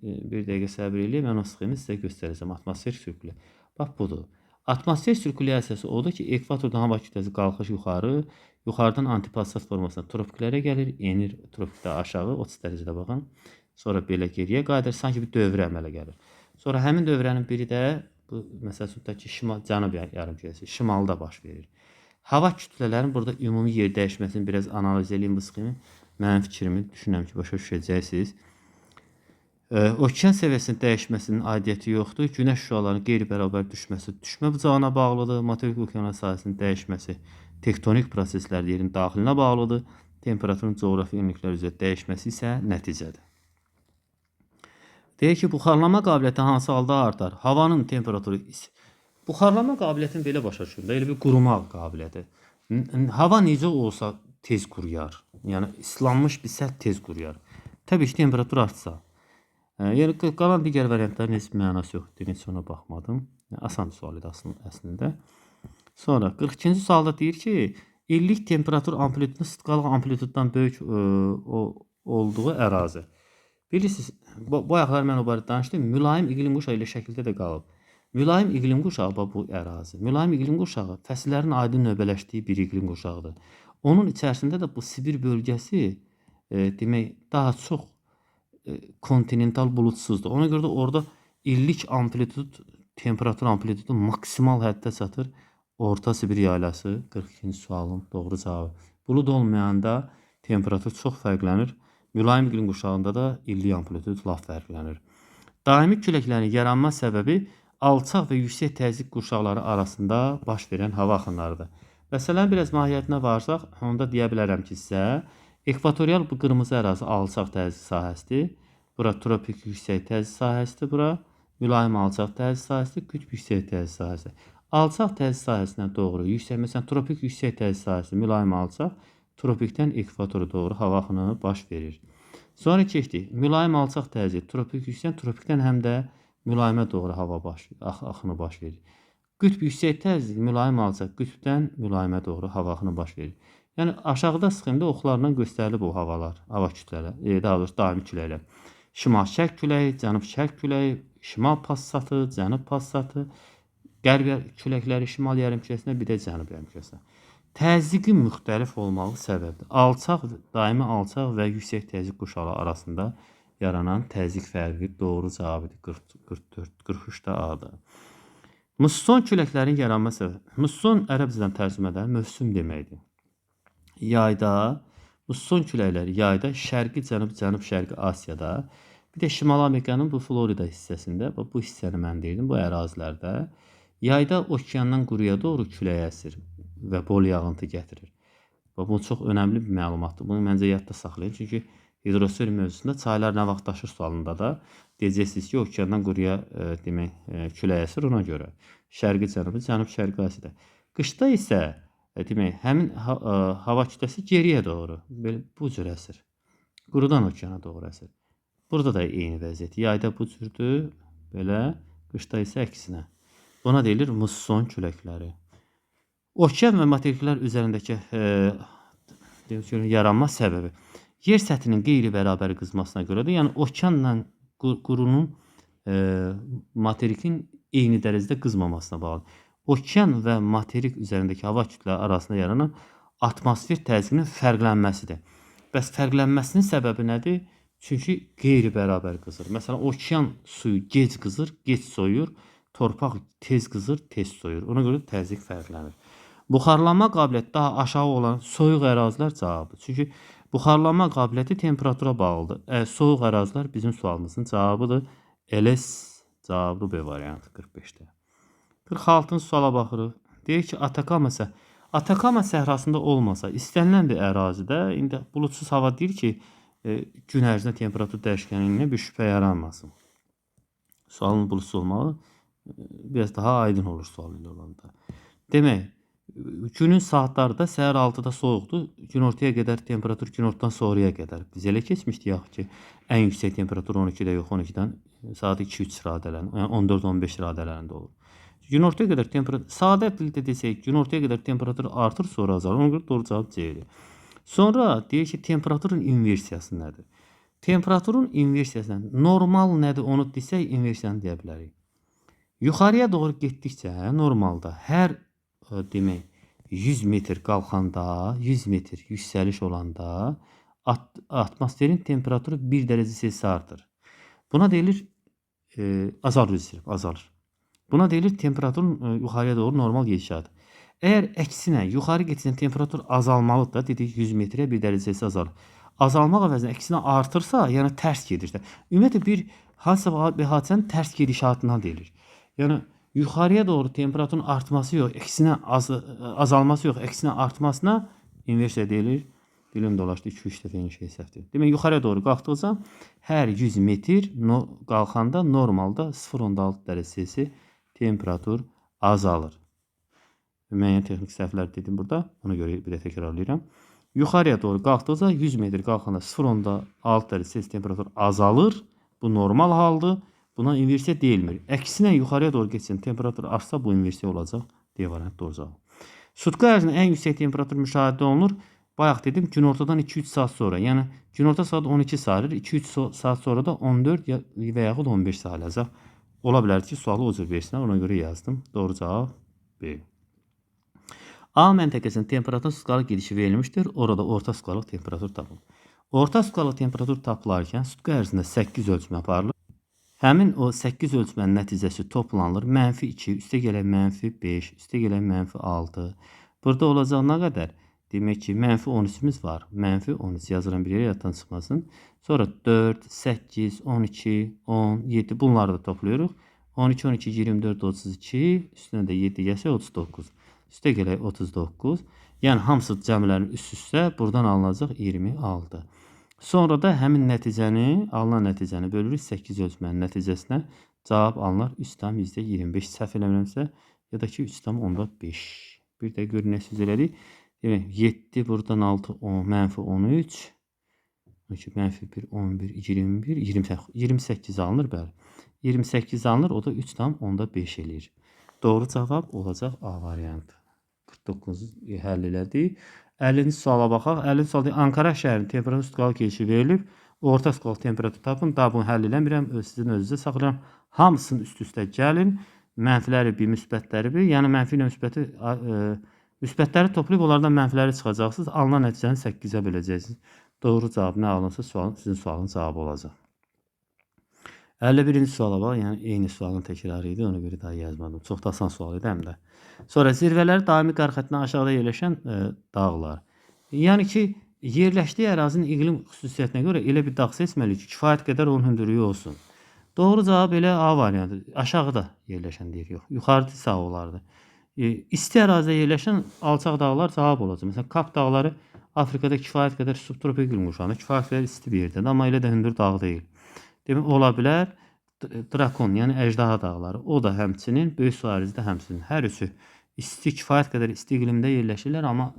Bir dəqiqə səbir eləyək, mən o sxemi sizə göstərəcəm. Atmosfer sirkulyasiyası. Bax, budur. Atmosfer sirkulyasiyası odur ki, ekvatordan hava kütləsi qalxır yuxarı, yuxarıdan antipassat formasında tropiklərə gəlir, enir tropikdə aşağı 30 dərəcədə baxın. Sonra belə geriyə qayıdır, sanki bir dövrə əmələ gəlir. Sonra həmin dövrənin biri də bu, məsəl üçün, tutaq ki, şimal, cənub yarımkürəsi, şimalda baş verir. Hava kütlələrinin burada ümumi yer dəyişməsini biraz analiz eləyim bu sxemi. Mənim fikrimi düşünürəm ki, başa düşəcəksiniz. Okean səviyyəsinin dəyişməsinin aidiyyəti yoxdur. Günəş şüalarının qeyri-bərabər düşməsi düşmə bucağına bağlıdır. Materik okeanlar sahəsinin dəyişməsi tektonik proseslər yerin daxilinə bağlıdır. Temperaturun coğrafi enliklər üzrə dəyişməsi isə nəticədir. Deyir ki, buxarlama qabiliyyəti hansı halda artar? Havanın temperaturu. Buxarlama qabiliyyətini belə başa düşürüm də, elə bir qurumaq qabiliyyəti. Hava necə olsa tez quruyar. Yəni, islanmış bir səth tez quruyar. Təbii ki, temperatur artsa. Yəni, qalan digər variantların heç mənası yoxdur. Heç ona baxmadım. Yəni, asan sual idi əslində. Sonra 42-ci sualda deyir ki, illik temperatur amplitudunun sıtqalıq amplituddan böyük olduğu ərazi. Bilirsiniz, bu ayaqlar mən o barədə danışdım. Mülayim iqlim quşağı ilə şəkildə də qalıb. Mülayim iqlim quşağı bu ərazi. Mülayim iqlim quşağı fəsillərin aydın növbələşdiyi bir iqlim quşağıdır. Onun içərisində də bu Sibir bölgəsi demək daha çox kontinental buludsuzdur. Ona görə də orada illik amplitud, temperatur amplitudu maksimal həddə çatır. Orta Sibir yaylası 42-ci sualın doğru cavabı. Bulud olmayanda temperatur çox fərqlənir. Mülayim iqlim quşağında da illik amplitud lap fərqlənir. Daimi küləklərin yaranma səbəbi alçaq və yüksək təzyiq qurşaqları arasında baş verən hava axınlarıdır. Məsələn, biraz mahiyyətinə varsaq, onda deyə bilərəm ki, sizə ekvatorial bu qırmızı ərazi alçaq təzyiq sahəsidir. Bura tropik yüksək təzyiq sahəsidir, bura mülayim alçaq təzyiq sahəsidir, qütb yüksək təzyiq sahəsi. Alçaq təzyiq sahəsinə doğru yüksək, məsələn, tropik yüksək təzyiq sahəsi mülayim alçaq, tropikdən ekvatora doğru hava axını baş verir. Sonra keçdik. Mülayim alçaq təzyiq, tropik yüksək, tropikdən həm də mülayimə doğru hava axını baş verir. Qütb yüksək təzyiq, mülayim alçaq, qütbdən mülayimə doğru hava axını baş verir. Yəni aşağıda sxemdə oxlarla göstərilib o havalar, hava kütlələri, daha doğrusu daimi küləklər. Şimal-şərq küləyi, cənub-şərq küləyi, şimal passatı, cənub passatı, qərb küləkləri şimal yarımkürəsində, bir də cənub yarımkürəsində. Təzyiqin müxtəlif olmağı səbəbdir. Alçaq, daimi alçaq və yüksək təzyiq qurşaqları arasında yaranan təzyiq fərqi doğru cavabıdır. 44, 43 də A-dır. Musson küləklərin yaranma səbəbi. Musson ərəbcədən tərcümədə mövsüm deməkdir. Yayda, musson küləkləri yayda şərqi, cənub, cənub-şərqi Asiyada, bir də Şimali Amerikanın bu Florida hissəsində, bu hissəni mən deyirdim, bu ərazilərdə yayda okeandan quruya doğru külək əsir və bol yağıntı gətirir. Və bu çox önəmli bir məlumatdır. Bunu məncə yadda saxlayın. Çünki hidrosfer mövzusunda çaylar nə vaxt daşır sualında da deyəcəksiniz ki, okeandan quruya demək, külək əsir ona görə. Şərqi, cənubi, cənub-şərqi Asiyada. Qışda isə demək, həmin hava kütləsi geriyə doğru, belə bu cür əsir. Qurudan okeana doğru əsir. Burada da eyni vəziyyət. Yayda bu cürdür, belə, qışda isə əksinə. Buna deyilir musson küləkləri. Okean və materiklər üzərindəki yaranma səbəbi yer səthinin qeyri-bərabər qızmasına görədir. Yəni okeanla qurunun materikin eyni dərəcədə qızmamasına bağlı. Okean və materik üzərindəki hava kütlələri arasında yaranan atmosfer təzyiqinin fərqlənməsidir. Bəs fərqlənməsinin səbəbi nədir? Çünki qeyri-bərabər qızır. Məsələn, okean suyu gec qızır, gec soyuyur. Torpaq tez qızır, tez soyuyur. Ona görə təzyiq fərqlənir. Buxarlanma qabiliyyəti daha aşağı olan soyuq ərazilər cavabıdır. Çünki buxarlanma qabiliyyəti temperatura bağlıdır. Soyuq ərazilər bizim sualımızın cavabıdır. LS cavabı B variantı 45-də. 46-cı suala baxırıq. Deyir ki, Atakama səhrasında olmasa, istənilən bir ərazidə, indi buludsuz hava deyir ki, gün ərzində temperatur dəyişkənliyinə bir şübhə yaranmasın. Sualın buludsuz olmağı biraz daha aydın olur sual ilə olanda. Demək, günün saatları da səhər 6-da soyuqdur. Günortaya qədər temperatur günortadan sonraya qədər. Biz elə keçmişdik axı ki, ən yüksək temperatur 12-də yox, 12-dən saat 2-3 radələrində, yəni 14-15 radələrində olur. Günortaya qədər temperatur, sadə dildə desək, günortaya qədər temperatur artır, sonra azalır. Ona görə doğru cavab C-dir. Sonra deyir ki, temperaturun inversiyası nədir? Temperaturun inversiyası normal nədir onu desək, inversiyanı deyə bilərik. Yuxarıya doğru getdikcə normalda hər demək 100 metr qalxanda, 100 metr yüksəliş olanda atmosferin temperaturu 1 dərəcə Selsi artır. Buna deyilir azalır, azalır. Buna deyilir temperaturun yuxarıya doğru normal gedişatı. Əgər əksinə yuxarı getsə temperatur azalmalıdır da, dedik 100 metrə 1 dərəcə Selsi azalır. Azalmaq əvəzinə əksinə artırsa, yəni tərs gedirsə. Ümumiyyətlə bir hansısa bir hadisənin tərs gedişatına deyilir. Yəni yuxarıya doğru temperaturun artması yox, əksinə azalması yox, əksinə artmasına inversiya deyilir. Dilim dolaşdı, 2-3 dəfə eyni şey səhvdir. Demək, yuxarıya doğru qalxdıqca hər 100 metr qalxanda normalda 0,6 dərəcə Selsi temperatur azalır. Müəyyən texniki səhvlər dedim burada. Ona görə bir də təkrarlayıram. Yuxarıya doğru qalxdıqca 100 metr qalxanda 0,6 dərəcə Selsi temperatur azalır. Bu normal haldır. Buna inversiya deyilmir. Əksinə yuxarıya doğru getsin, temperatur artsa bu inversiya olacaq. D variantı doğru cavab. Sutka ərzində ən yüksək temperatur müşahidə olunur. Bayaq dedim, günortadan 2-3 saat sonra. Yəni günorta saat 12 sayılır. 2-3 saat sonra da 14 və yaxud 15 sayılacaq. Ola bilər ki, sualı o cür versinlər. Ona görə yazdım. Doğru cavab B. A məntəqəsinin temperatur skalıq gedişi verilmişdir. Orada orta skalıq temperatur tapılır. Orta skalıq temperatur tapılarkən sutka ərzində 8 ölçmə aparılır. Həmin o 8 ölçmənin nəticəsi toplanılır. Mənfi 2, üstə gələk mənfi 5, üstə gələk mənfi 6. Burada olacaq nə qədər? Demək ki, mənfi 13-ümüz var. Mənfi 13 yazıram bir yerə, yaddan çıxmasın. Sonra 4, 8, 12, 10, 7 bunları da toplayırıq. 12, 12, 24, 32. Üstünə də 7 gəlsə 39. Üstə gələk 39. Yəni hamısı cəmlərin üst-üstə buradan alınacaq 26. Sonra da həmin nəticəni, alınan nəticəni bölürük 8 ölçmənin nəticəsinə. Cavab alınır 3,25 səhv eləmirəmsə ya da ki 3,5. Bir də gör nə söz elədik. Demək 7 buradan 6 10 mənfi 13. 12 mənfi 1 11 21 28 28 alınır bəli. 28 alınır, o da 3,5 eləyir. Doğru cavab olacaq A variantı. 49-u həll elədik. 50-ci suala baxaq. 50-ci sual deyir, Ankara şəhərinin temperatur skal keçişi verilib. Orta skal temperatur tapın. Daha bunu həll eləmirəm. Sizin özünüzə saxlayıram. Hamısının üst-üstə gəlin. Mənfiləri bir, müsbətləri bir. Yəni mənfi ilə müsbəti müsbətləri toplayıb onlardan mənfiləri çıxacaqsınız. Alınan nəticəni 8-ə böləcəksiniz. Doğru cavab nə alınsa sualın, sizin sualın cavabı olacaq. 51-ci suala bax, yəni eyni sualın təkrarı idi, ona görə daha yazmadım. Çox da asan sual idi həm də. Sonra zirvələri daimi qar xəttindən aşağıda yerləşən dağlar. Yəni ki, yerləşdiyi ərazinin iqlim xüsusiyyətinə görə elə bir dağ seçməliyik ki, kifayət qədər onun hündürlüyü olsun. Doğru cavab elə A variantı. Aşağıda yerləşən deyir, yox. Yuxarıda sağ olardı. İsti ərazidə yerləşən alçaq dağlar cavab olacaq. Məsələn, Kap dağları Afrikada kifayət qədər subtropik iqlim quşağında, kifayət qədər isti bir yerdədir, amma elə də hündür dağ deyil. Demək ola bilər Drakon, yəni əjdaha dağları. O da həmçinin böyük su ərazisidə həmçinin. Hər üçü isti, kifayət qədər isti iqlimdə yerləşirlər, amma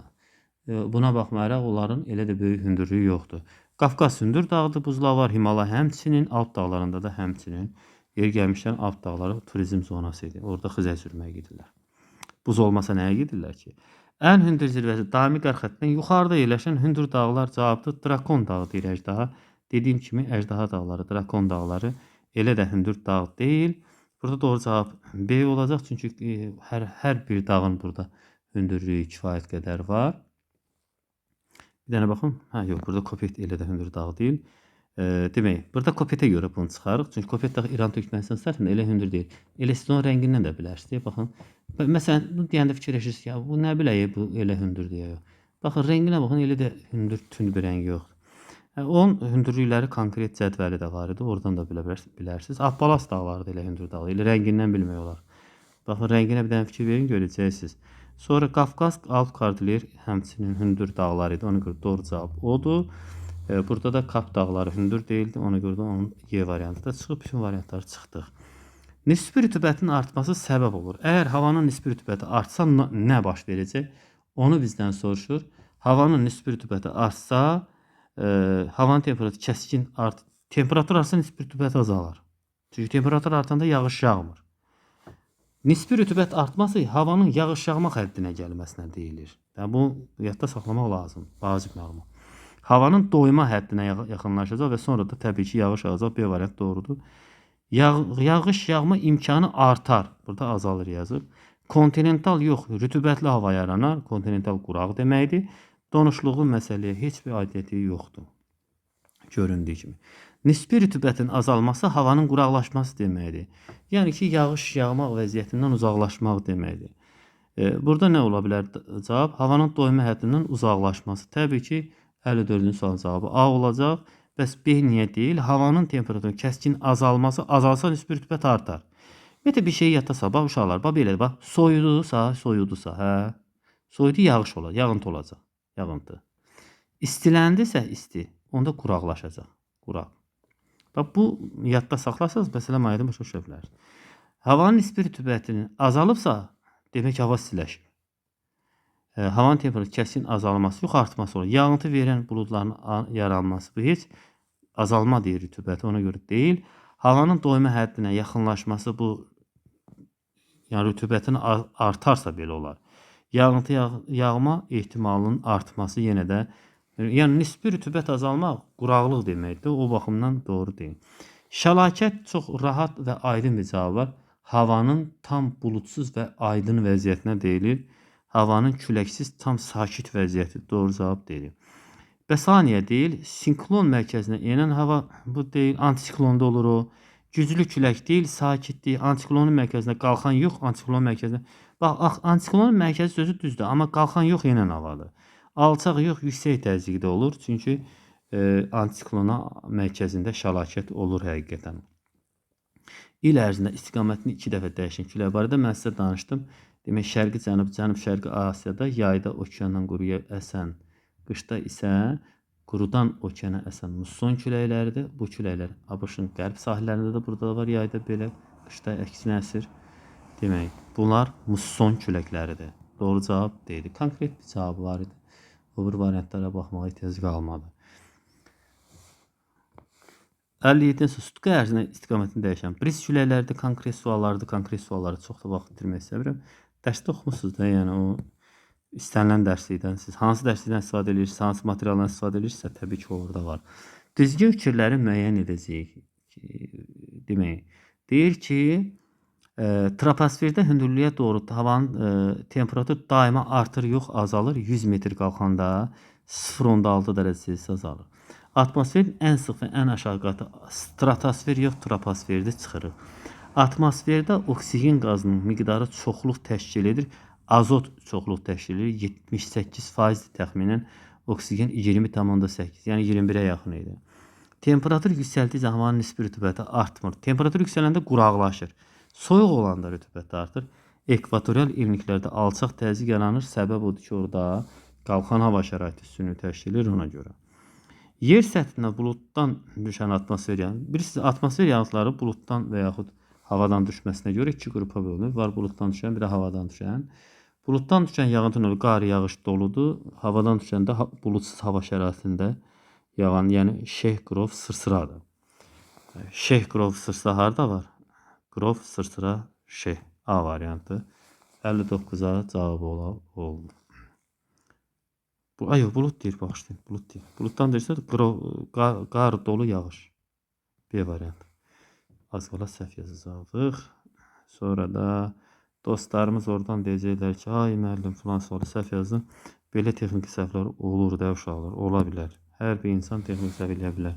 buna baxmayaraq onların elə də böyük hündürlüyü yoxdur. Qafqaz hündür dağdır, buzlağı var, Himalay həmçinin, Alp dağlarında da həmçinin. Yer gəlmişdən Alp dağları turizm zonası idi. Orada xizək sürməyə gedirlər. Buz olmasa nəyə gedirlər ki? Ən hündür zirvəsi daimi qar xəttindən yuxarıda yerləşən hündür dağlar cavabdır. Drakon dağı deyir əjdaha. Dediyim kimi əjdaha dağları, Drakon dağları elə də hündür dağ deyil. Burada doğru cavab B olacaq. Çünki hər bir dağın burada hündürlüyü kifayət qədər var. Bir dənə baxın. Hə, yox, burada Kopet elə də hündür dağ deyil. Demək, burada Kopetə görə bunu çıxarıq. Çünki Kopet dağı İran Türkmənistan sərhədində elə hündür deyil. Elə siz onun rəngindən də bilərsiniz. Baxın. Məsələn, bunu deyəndə fikirləşirsiniz ki, ya, bu nə bilək, bu elə hündür deyə. Baxın, rənginə baxın, elə də hündür, tünd bir rəngi yoxdur. Onun hündürlükləri konkret cədvəli də var idi. Oradan da bilə bilərsiniz. Abbalas dağları da elə hündür dağ. Elə rəngindən bilmək olar. Baxın, rənginə bir dənə fikir verin, görəcəksiniz. Sonra Qafqaz, Alp Kordilyer həmçinin hündür dağlar idi. Ona görə doğru cavab odur. Burada da Kap dağları hündür deyildi. Ona görə də onun Y variantı da çıxıb. Bütün variantları çıxdıq. Nisbi rütubətin artması səbəb olur. Əgər havanın nisbi rütubəti artsa nə baş verəcək? Onu bizdən soruşur. Havanın nisbi rütubəti artsa, havanın temperaturu kəskin art. Temperatur artsa nisbi rütubət azalar. Çünki temperatur artanda yağış yağmır. Nisbi rütubət artması havanın yağış yağmaq həddinə gəlməsinə deyilir. Yəni bunu yadda saxlamaq lazım, vacib məlumat. Havanın doyma həddinə yaxınlaşacaq və sonra da təbii ki, yağış yağacaq. B variantı doğrudur. Yağış yağma imkanı artar. Burada azalır yazıb. Kontinental yox, rütubətli hava yaranar. Kontinental quraq deməkdir. Donuşluğun məsələyə heç bir aidiyyəti yoxdur. Göründüyü kimi. Nisbi rütubətin azalması havanın quraqlaşması deməkdir. Yəni ki, yağış yağmaq vəziyyətindən uzaqlaşmaq deməkdir. Burada nə ola bilər cavab? Havanın doyma həddindən uzaqlaşması. Təbii ki, 54-cü sualın cavabı A olacaq. Bəs B niyə deyil? Havanın temperaturunun kəskin azalması, azalsa nisbi rütubət artar. Ümumiyyətlə bir şey yadda saxla, bax uşaqlar, bax belədir, bax. Soyudusa, soyudusa, hə. Soyudu yağış olacaq, yağıntı olacaq, yağıntı. İstiləndisə isti, onda quraqlaşacaq, quraq. Bax bu yadda saxlasanız, məsələ aydın başa düşə bilərsiniz. Havanın nisbi rütubətinin azalıbsa, demək ki, hava istiləşib. Havanın temperaturu kəskin azalması yox, artması olur. Yağıntı verən buludların yaranması bu heç azalma deyir rütubəti, ona görə deyil. Havanın doyma həddinə yaxınlaşması bu, yəni rütubətin artarsa belə olar. Yağıntı yağma ehtimalının artması yenə də, yəni nisbi rütubət azalmaq quraqlıq deməkdir. O baxımdan doğru deyil. Şəlakət çox rahat və aydın bir cavab var. Havanın tam buludsuz və aydın vəziyyətinə deyilir. Havanın küləksiz, tam sakit vəziyyəti doğru cavab deyilir. Bəsaniyə deyil, sinklon mərkəzinə enən hava bu deyil, antisiklonda olur o. Güclü külək deyil, sakitlik, antisiklonun mərkəzinə qalxan yox, antisiklon mərkəzinə. Bax, antiklonun mərkəzi sözü düzdür, amma qalxan yox, enən havadır. Alçaq yox, yüksək təzyiqdə olur. Çünki antisiklona mərkəzində şəlakət olur həqiqətən. İl ərzində istiqamətini 2 dəfə dəyişən külək barədə mən sizə danışdım. Demək, şərqi, cənub, cənub-şərqi Asiyada yayda okeandan quruya əsən, qışda isə qurudan okeana əsən musson küləkləridir. Bu küləklər ABŞ-ın qərb sahillərində də burada da var, yayda belə, qışda əksinə əsir. Demək, bunlar musson küləkləridir. Doğru cavab D-dir. Konkret bir cavabı var idi. O bir variantlara baxmağa ehtiyac qalmadı. 57-ci sutka ərzində istiqamətini dəyişən briz küləkləridir, konkret suallardır. Konkret sualları çox da vaxt itirmək istəmirəm. Dərsdə oxumusunuz da, yəni o istənilən dərslikdən siz hansı dərslikdən istifadə edirsiniz, hansı materialdan istifadə edirsinizsə, təbii ki, orada var. Düzgün fikirləri müəyyən edəcəyik. Demək, deyir ki, troposferdə hündürlüyə doğru havanın temperatur daima artır, yox azalır. 100 metr qalxanda 0,6 dərəcə Selsi azalır. Atmosferin ən sıx və ən aşağı qatı stratosfer yox, troposferdə çıxırıq. Atmosferdə oksigen qazının miqdarı çoxluq təşkil edir. Azot çoxluq təşkil edir. 78% təxminən, oksigen 20,8, yəni 21-ə yaxın idi. Temperatur yüksəldikcə havanın nisbi rütubəti artmır. Temperatur yüksələndə quraqlaşır. Soyuq olanda rütubət artır. Ekvatorial enliklərdə alçaq təzyiq yaranır. Səbəb odur ki, orada qalxan hava şəraiti üstünlüyü təşkil edir ona görə. Yer səthinə buluddan düşən atmosfer yağıntıları, bilirsiniz, atmosfer yağıntıları buluddan və yaxud havadan düşməsinə görə iki qrupa bölünür. Var buluddan düşən, bir də havadan düşən. Buluddan düşən yağıntı növü qar, yağış, doludur. Havadan düşəndə buludsuz hava şəraitində yağan, yəni şeyh, qrov, sırsıradır. Şeyh, qrov, sırsıra harda var? Qrov, sırsıra, şeyh. A variantı. 59-a cavab oldu. Ay, yox, bulud deyir, bağışlayın, bulud deyir. Buluddan deyirsə, qrov, qar dolu yağış. B variantı. Az qala səhv yazacaqdıq. Sonra da dostlarımız oradan deyəcəklər ki, ay müəllim filan sualı səhv yazdın. Belə texniki səhvlər olur da uşaqlar, ola bilər. Hər bir insan texniki səhv eləyə bilər.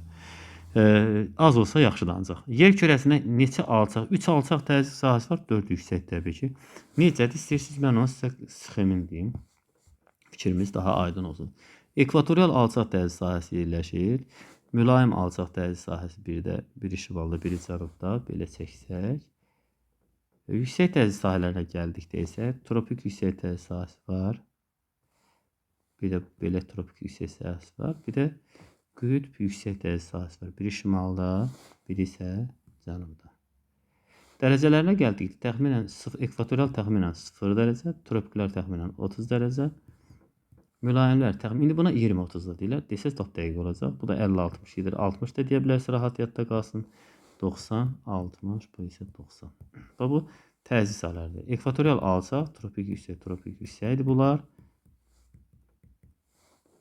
Az olsa yaxşıdır ancaq. Yer kürəsinə neçə alçaq? 3 alçaq təzyiq sahəsi var, 4 yüksək təbii ki. Necədir? İstəyirsiniz mən onu sizə sxemin deyim. Fikrimiz daha aydın olsun. Ekvatorial alçaq təzyiq sahəsi yerləşir. Mülayim alçaq təzyiq sahəsi bir də biri şimalda, biri cənubda belə çəksək. Yüksək təzyiq sahələrinə gəldikdə isə tropik yüksək təzyiq sahəsi var. Bir də belə tropik yüksək sahəsi var. Bir də qütb yüksək təzyiq sahəsi var. Biri şimalda, biri isə cənubda. Dərəcələrinə gəldikdə təxminən ekvatorial təxminən 0 dərəcə, tropiklər təxminən 30 dərəcə. Mülayimlər təxminən, indi buna 20-30 da deyirlər. Desəz lap dəqiq olacaq. Bu da 50-60 gedir. 60 da deyə bilərsə rahat yadda qalsın. 90, 60, bu isə 90. Və bu təzyiq sahələridir. Ekvatorial alçaq, tropik yüksək, tropik yüksəkdir bunlar.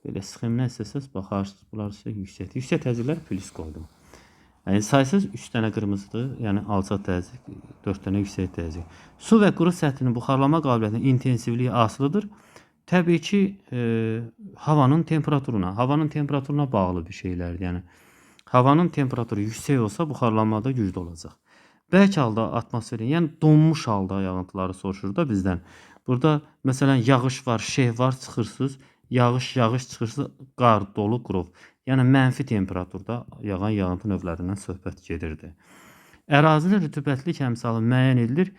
Belə sxemdən istəsəz baxarsınız, bunlar isə yüksəkdir. Yüksək təzyiqlər plus qoydum. Yəni saysız 3 dənə qırmızıdır, yəni alçaq təzyiq, 4 dənə yüksək təzyiq. Su və quru səthinin buxarlanma qabiliyyətinin intensivliyi asılıdır. Təbii ki, havanın temperaturuna, bağlı bir şeylərdir. Yəni havanın temperaturu yüksək olsa buxarlanma da güclü olacaq. Bərk halda atmosferin, yəni donmuş halda yağıntıları soruşur da bizdən. Burada məsələn yağış var, şeyh var, çıxırsınız. Yağış, yağış çıxırsınız, qar, dolu, qrov. Yəni mənfi temperaturda yağan yağıntı növlərindən söhbət gedirdi. Ərazidə rütubətlik əmsalı müəyyən edilir.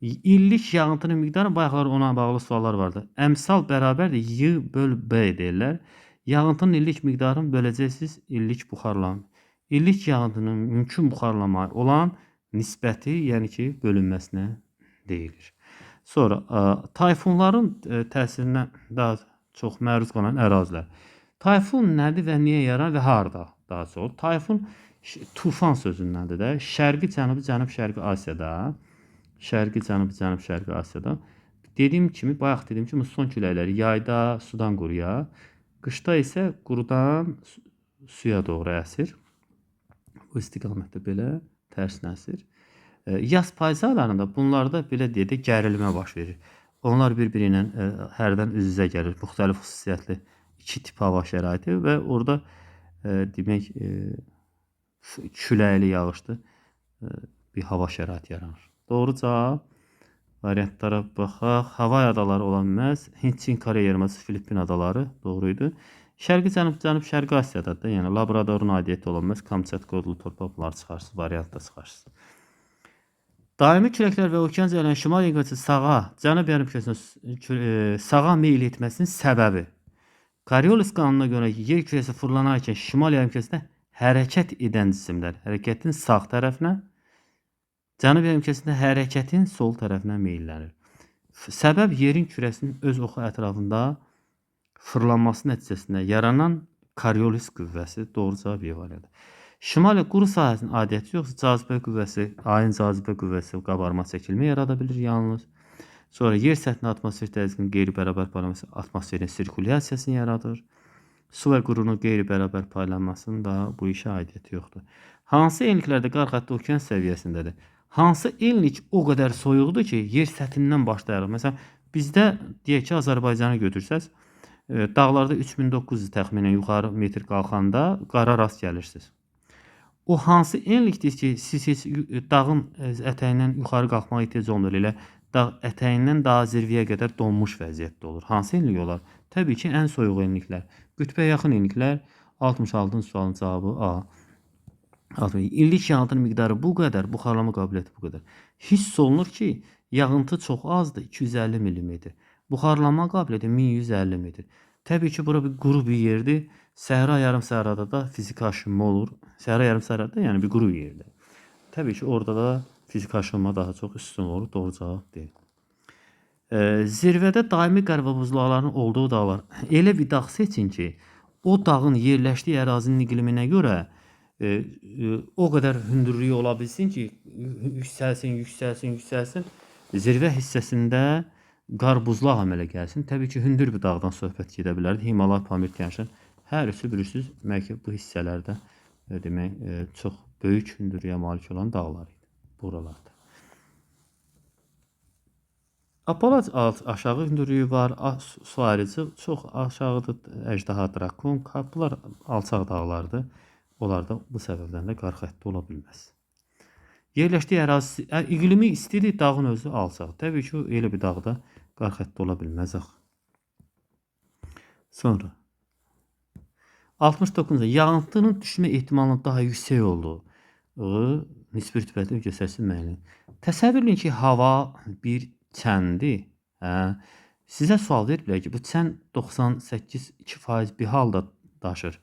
İllik yağıntının miqdarı, bayaqlar ona bağlı suallar vardı. Əmsal bərabərdir Y böl B deyirlər. Yağıntının illik miqdarını böləcəksiniz illik buxarlanma. İllik yağıntının mümkün buxarlanma olan nisbəti, yəni ki, bölünməsinə deyilir. Sonra tayfunların təsirinə daha çox məruz qalan ərazilər. Tayfun nədir və niyə yaranır və harda daha çox? Tayfun tufan sözündəndir də. Şərqi, cənubi, cənub-şərqi Asiyada. Şərqi, cənubi, cənub-şərqi Asiyada. Dediyim kimi, bayaq dediyim kimi musson küləkləri yayda sudan quruya, qışda isə qurudan suya doğru əsir. Bu istiqamətdə belə tərsinə əsir. Yaz payız aylarında bunlarda belə deyək də gərilmə baş verir. Onlar bir-biri ilə hərdən üz-üzə gəlir. Müxtəlif xüsusiyyətli iki tip hava şəraiti və orada demək küləkli yağışlı bir hava şəraiti yaranır. Doğru cavab Variantlara baxaq. Havay adaları ola bilməz. Hint, Çin, Koreya yarımadası, Filippin adaları doğru idi. Şərqi, Cənub, Cənub, Şərqi Asiyadadır da. Yəni Labradorun aidiyyəti ola bilməz. Kamçatka odlu torpaq bunları çıxarsınız. Variant da çıxarsınız. Daimi küləklər və okean cərəyanı şimal yarımkürəsində sağa, cənub yarımkürəsində sağa meyl etməsinin səbəbi. Coriolis qanununa görə yer kürəsi fırlanarkən şimal yarımkürəsində hərəkət edən cisimlər hərəkətin sağ tərəfinə, cənub yarımkürəsində hərəkətin sol tərəfinə meyllənir. Səbəb yerin kürəsinin öz oxu ətrafında fırlanması nəticəsində yaranan Coriolis qüvvəsi. Doğru cavab E variantı. Şimali quru sahəsinin aidiyyəti yoxsa cazibə qüvvəsi, ayın cazibə qüvvəsi qabarma çəkilmə yarada bilir yalnız. Sonra yer səthinin atmosfer təzyiqinin qeyri-bərabər paylanması atmosferin sirkulyasiyasını yaradır. Su və qurunun qeyri-bərabər paylanmasının da bu işə aidiyyəti yoxdur. Hansı enliklərdə qar xətti okean səviyyəsindədir? Hansı enlik o qədər soyuqdur ki, yer səthindən başlayaraq. Məsələn, bizdə deyək ki, Azərbaycanı götürsəz, dağlarda 3900 təxminən yuxarı metr qalxanda qara rast gəlirsiniz. O hansı enlikdir ki, siz heç dağın ətəyindən yuxarı qalxmağa ehtiyac olmur. Elə dağ ətəyindən daha zirvəyə qədər donmuş vəziyyətdə olur. Hansı enlik olar? Təbii ki, ən soyuq enliklər. Qütbə yaxın enliklər. 66-cı sualın cavabı A. İllik yağıntının miqdarı bu qədər, buxarlama qabiliyyəti bu qədər. Hiss olunur ki, yağıntı çox azdır, 250 mm. Buxarlanma qabiliyyəti 1150 metr. Təbii ki, bura bir quru bir yerdir. Səhra yarım səhrada da fiziki aşınma olur. Səhra yarım səhrada, yəni bir quru yerdir. Təbii ki, orada da fiziki aşınma daha çox üstün olur. Doğru cavab deyil. Zirvədə daimi qar və buzlaqların olduğu dağlar. Elə bir dağ seçin ki, o dağın yerləşdiyi ərazinin iqliminə görə o qədər hündürlüyü ola bilsin ki, yüksəlsin, yüksəlsin, yüksəlsin. Zirvə hissəsində qar buzlaq əmələ gəlsin. Təbii ki, hündür bir dağdan söhbət gedə bilərdi. Himalay, Pamir, Tyanşan hər üçü bilirsiniz, bəlkə bu hissələrdə demək çox böyük hündürlüyə malik olan dağlar idi buralarda. Apalaç alt aşağı hündürlüyü var, su ayrıcı çox aşağıdır. Əjdaha, drakon, bunlar alçaq dağlardır. Onlar da bu səbəbdən də qar xətti ola bilməz. Yerləşdiyi ərazisi, iqlimi istidir, dağın özü alçaq. Təbii ki, elə bir dağda qar xətti ola bilməz axı. Sonra 69-cu yağıntının düşmə ehtimalının daha yüksək olduğu nisbi rütubətli göstəricisi müəyyən. Təsəvvür edin ki, hava bir çəndir. Hə? Sizə sual veriblər ki, bu çən 98,2% bir halda daşır.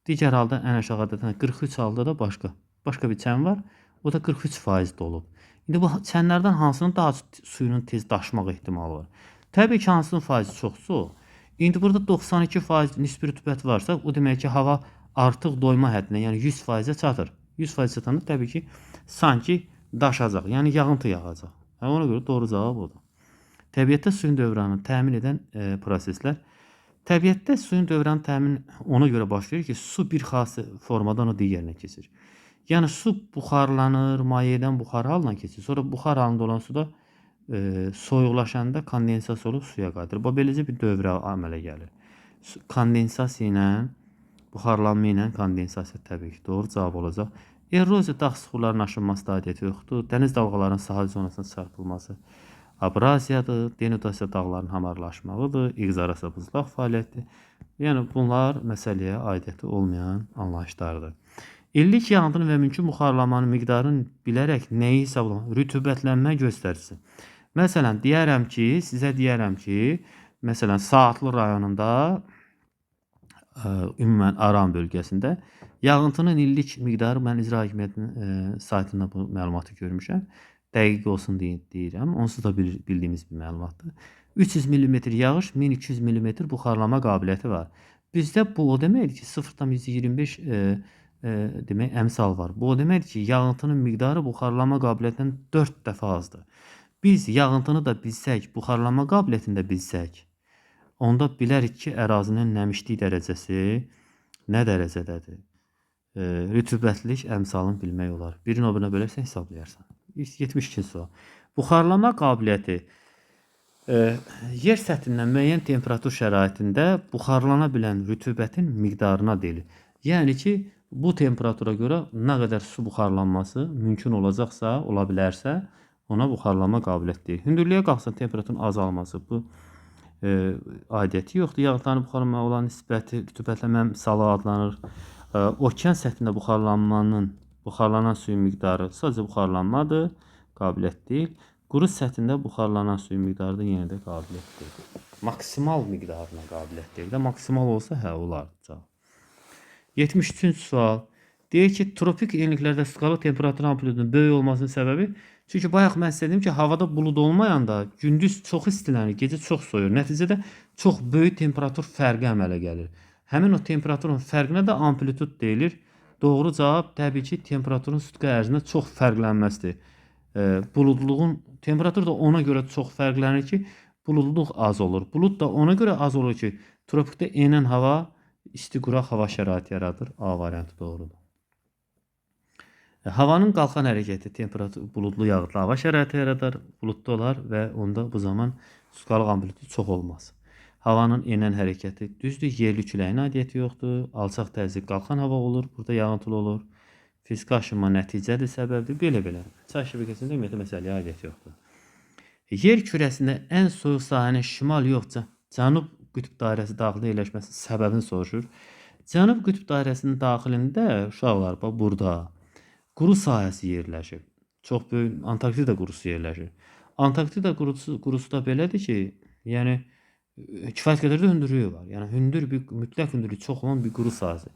Digər halda ən aşağı adətən 43 halda da başqa bir çən var. O da 43% dolub. İndi bu çənlərdən hansının daha suyunun tez daşmaq ehtimalı var? Təbii ki, hansının faizi çoxsa o. İndi burada 92% nisbi rütubət varsa, o demək ki, hava artıq doyma həddinə, yəni 100%-ə çatır. 100% çatanda təbii ki, sanki daşacaq, yəni yağıntı yağacaq. Yəni ona görə doğru cavab odur. Təbiətdə suyun dövranını təmin edən proseslər. Təbiətdə suyun dövranı təmin ona görə baş verir ki, su bir xas formadan o digərinə keçir. Yəni su buxarlanır, mayedən buxar halına keçir. Sonra buxar halında olan suda soyuqlaşanda kondensasiya olub suya qayıdır. Bu beləcə bir dövrə əmələ gəlir. Kondensasiya ilə, buxarlanma ilə kondensasiya təbii ki, doğru cavab olacaq. Eroziya dağ süxurlarının aşınması da aidiyyəti yoxdur. Dəniz dalğalarının sahil zonasına çarpılması abraziyadır, denudasiya dağların hamarlaşmağıdır, iqzarasiya buzlaq fəaliyyətidir. Yəni bunlar məsələyə aidiyyəti olmayan anlayışlardır. İllik yağıntının və mümkün buxarlamanın miqdarını bilərək nəyi hesablamaq? Rütubətlənmə göstəricisi. Məsələn, deyərəm ki, sizə deyərəm ki, məsələn, Saatlı rayonunda, ümumən Aran bölgəsində yağıntının illik miqdarı mən İcra Hakimiyyətinin saytında bu məlumatı görmüşəm. Dəqiq olsun deyirəm. Onsuz da bildiyimiz bir məlumatdır. 300 mm yağış, 1200 mm buxarlama qabiliyyəti var. Bizdə bu o deməkdir ki, 0,25 demək əmsal var. Bu o deməkdir ki, yağıntının miqdarı buxarlama qabiliyyətindən 4 dəfə azdır. Biz yağıntını da bilsək, buxarlama qabiliyyətini də bilsək, onda bilərik ki, ərazinin nəmişlik dərəcəsi nə dərəcədədir. Rütubətlilik əmsalını bilmək olar. Birini o birinə bölərsən, hesablayarsan. 72 sual. Buxarlama qabiliyyəti yer səthindən müəyyən temperatur şəraitində buxarlana bilən rütubətin miqdarına deyilir. Yəni ki, bu temperatura görə nə qədər su buxarlanması mümkün olacaqsa, ola bilərsə, Ona buxarlanma qabiliyyəti deyil. Hündürlüyə qalxsa temperaturun azalması bu aidiyyəti yoxdur. Yağıntıların buxarlanmaya olan nisbəti rütubətlənmə misalı adlanır. Okean səthində buxarlanan suyun miqdarı sadəcə buxarlanmadır, qabiliyyət deyil. Quru səthində buxarlanan suyun miqdarı da yenə də qabiliyyət deyil. Maksimal miqdarına qabiliyyət deyil də. Maksimal olsa hə olardı cavab. 73-cü sual. Deyir ki, tropik enliklərdə suqalıq temperatur amplitudunun böyük olmasının səbəbi, çünki bayaq mən sizə dedim ki, havada bulud olmayanda gündüz çox istilənir, gecə çox soyur. Nəticədə çox böyük temperatur fərqi əmələ gəlir. Həmin o temperaturun fərqinə də amplitud deyilir. Doğru cavab təbii ki, temperaturun sutka ərzində çox fərqlənməsidir. Buludluğun temperatur da ona görə çox fərqlənir ki, buludluq az olur. Bulud da ona görə az olur ki, tropikdə enən hava isti quraq hava şəraiti yaradır. A variantı doğrudur. Havanın qalxan hərəkəti temperatur buludlu yağıntılı hava şəraiti yaradar, buludlu olar və onda bu zaman suqalıq amplitudu çox olmaz. Havanın enən hərəkəti düzdür, yerli küləyin aidiyyəti yoxdur. Alçaq təzyiq qalxan hava olur, burada yağıntılı olur. Fiziki aşınma nəticədir, səbəbdir. Belə-belə. Çay şəbəkəsində ümumiyyətlə məsələyə aidiyyəti yoxdur. Yer kürəsində ən soyuq sahənin şimal yox, cənub qütb dairəsi daxilində yerləşməsi səbəbini soruşur. Cənub qütb dairəsinin daxilində uşaqlar, bax burada quru sahəsi yerləşir. Çox böyük Antarktida qurusu yerləşir. Antarktida qurusu da belədir ki, yəni kifayət qədər də hündürlüyü var. Yəni hündür bir mütləq hündürlüyü çox olan bir quru sahəsi.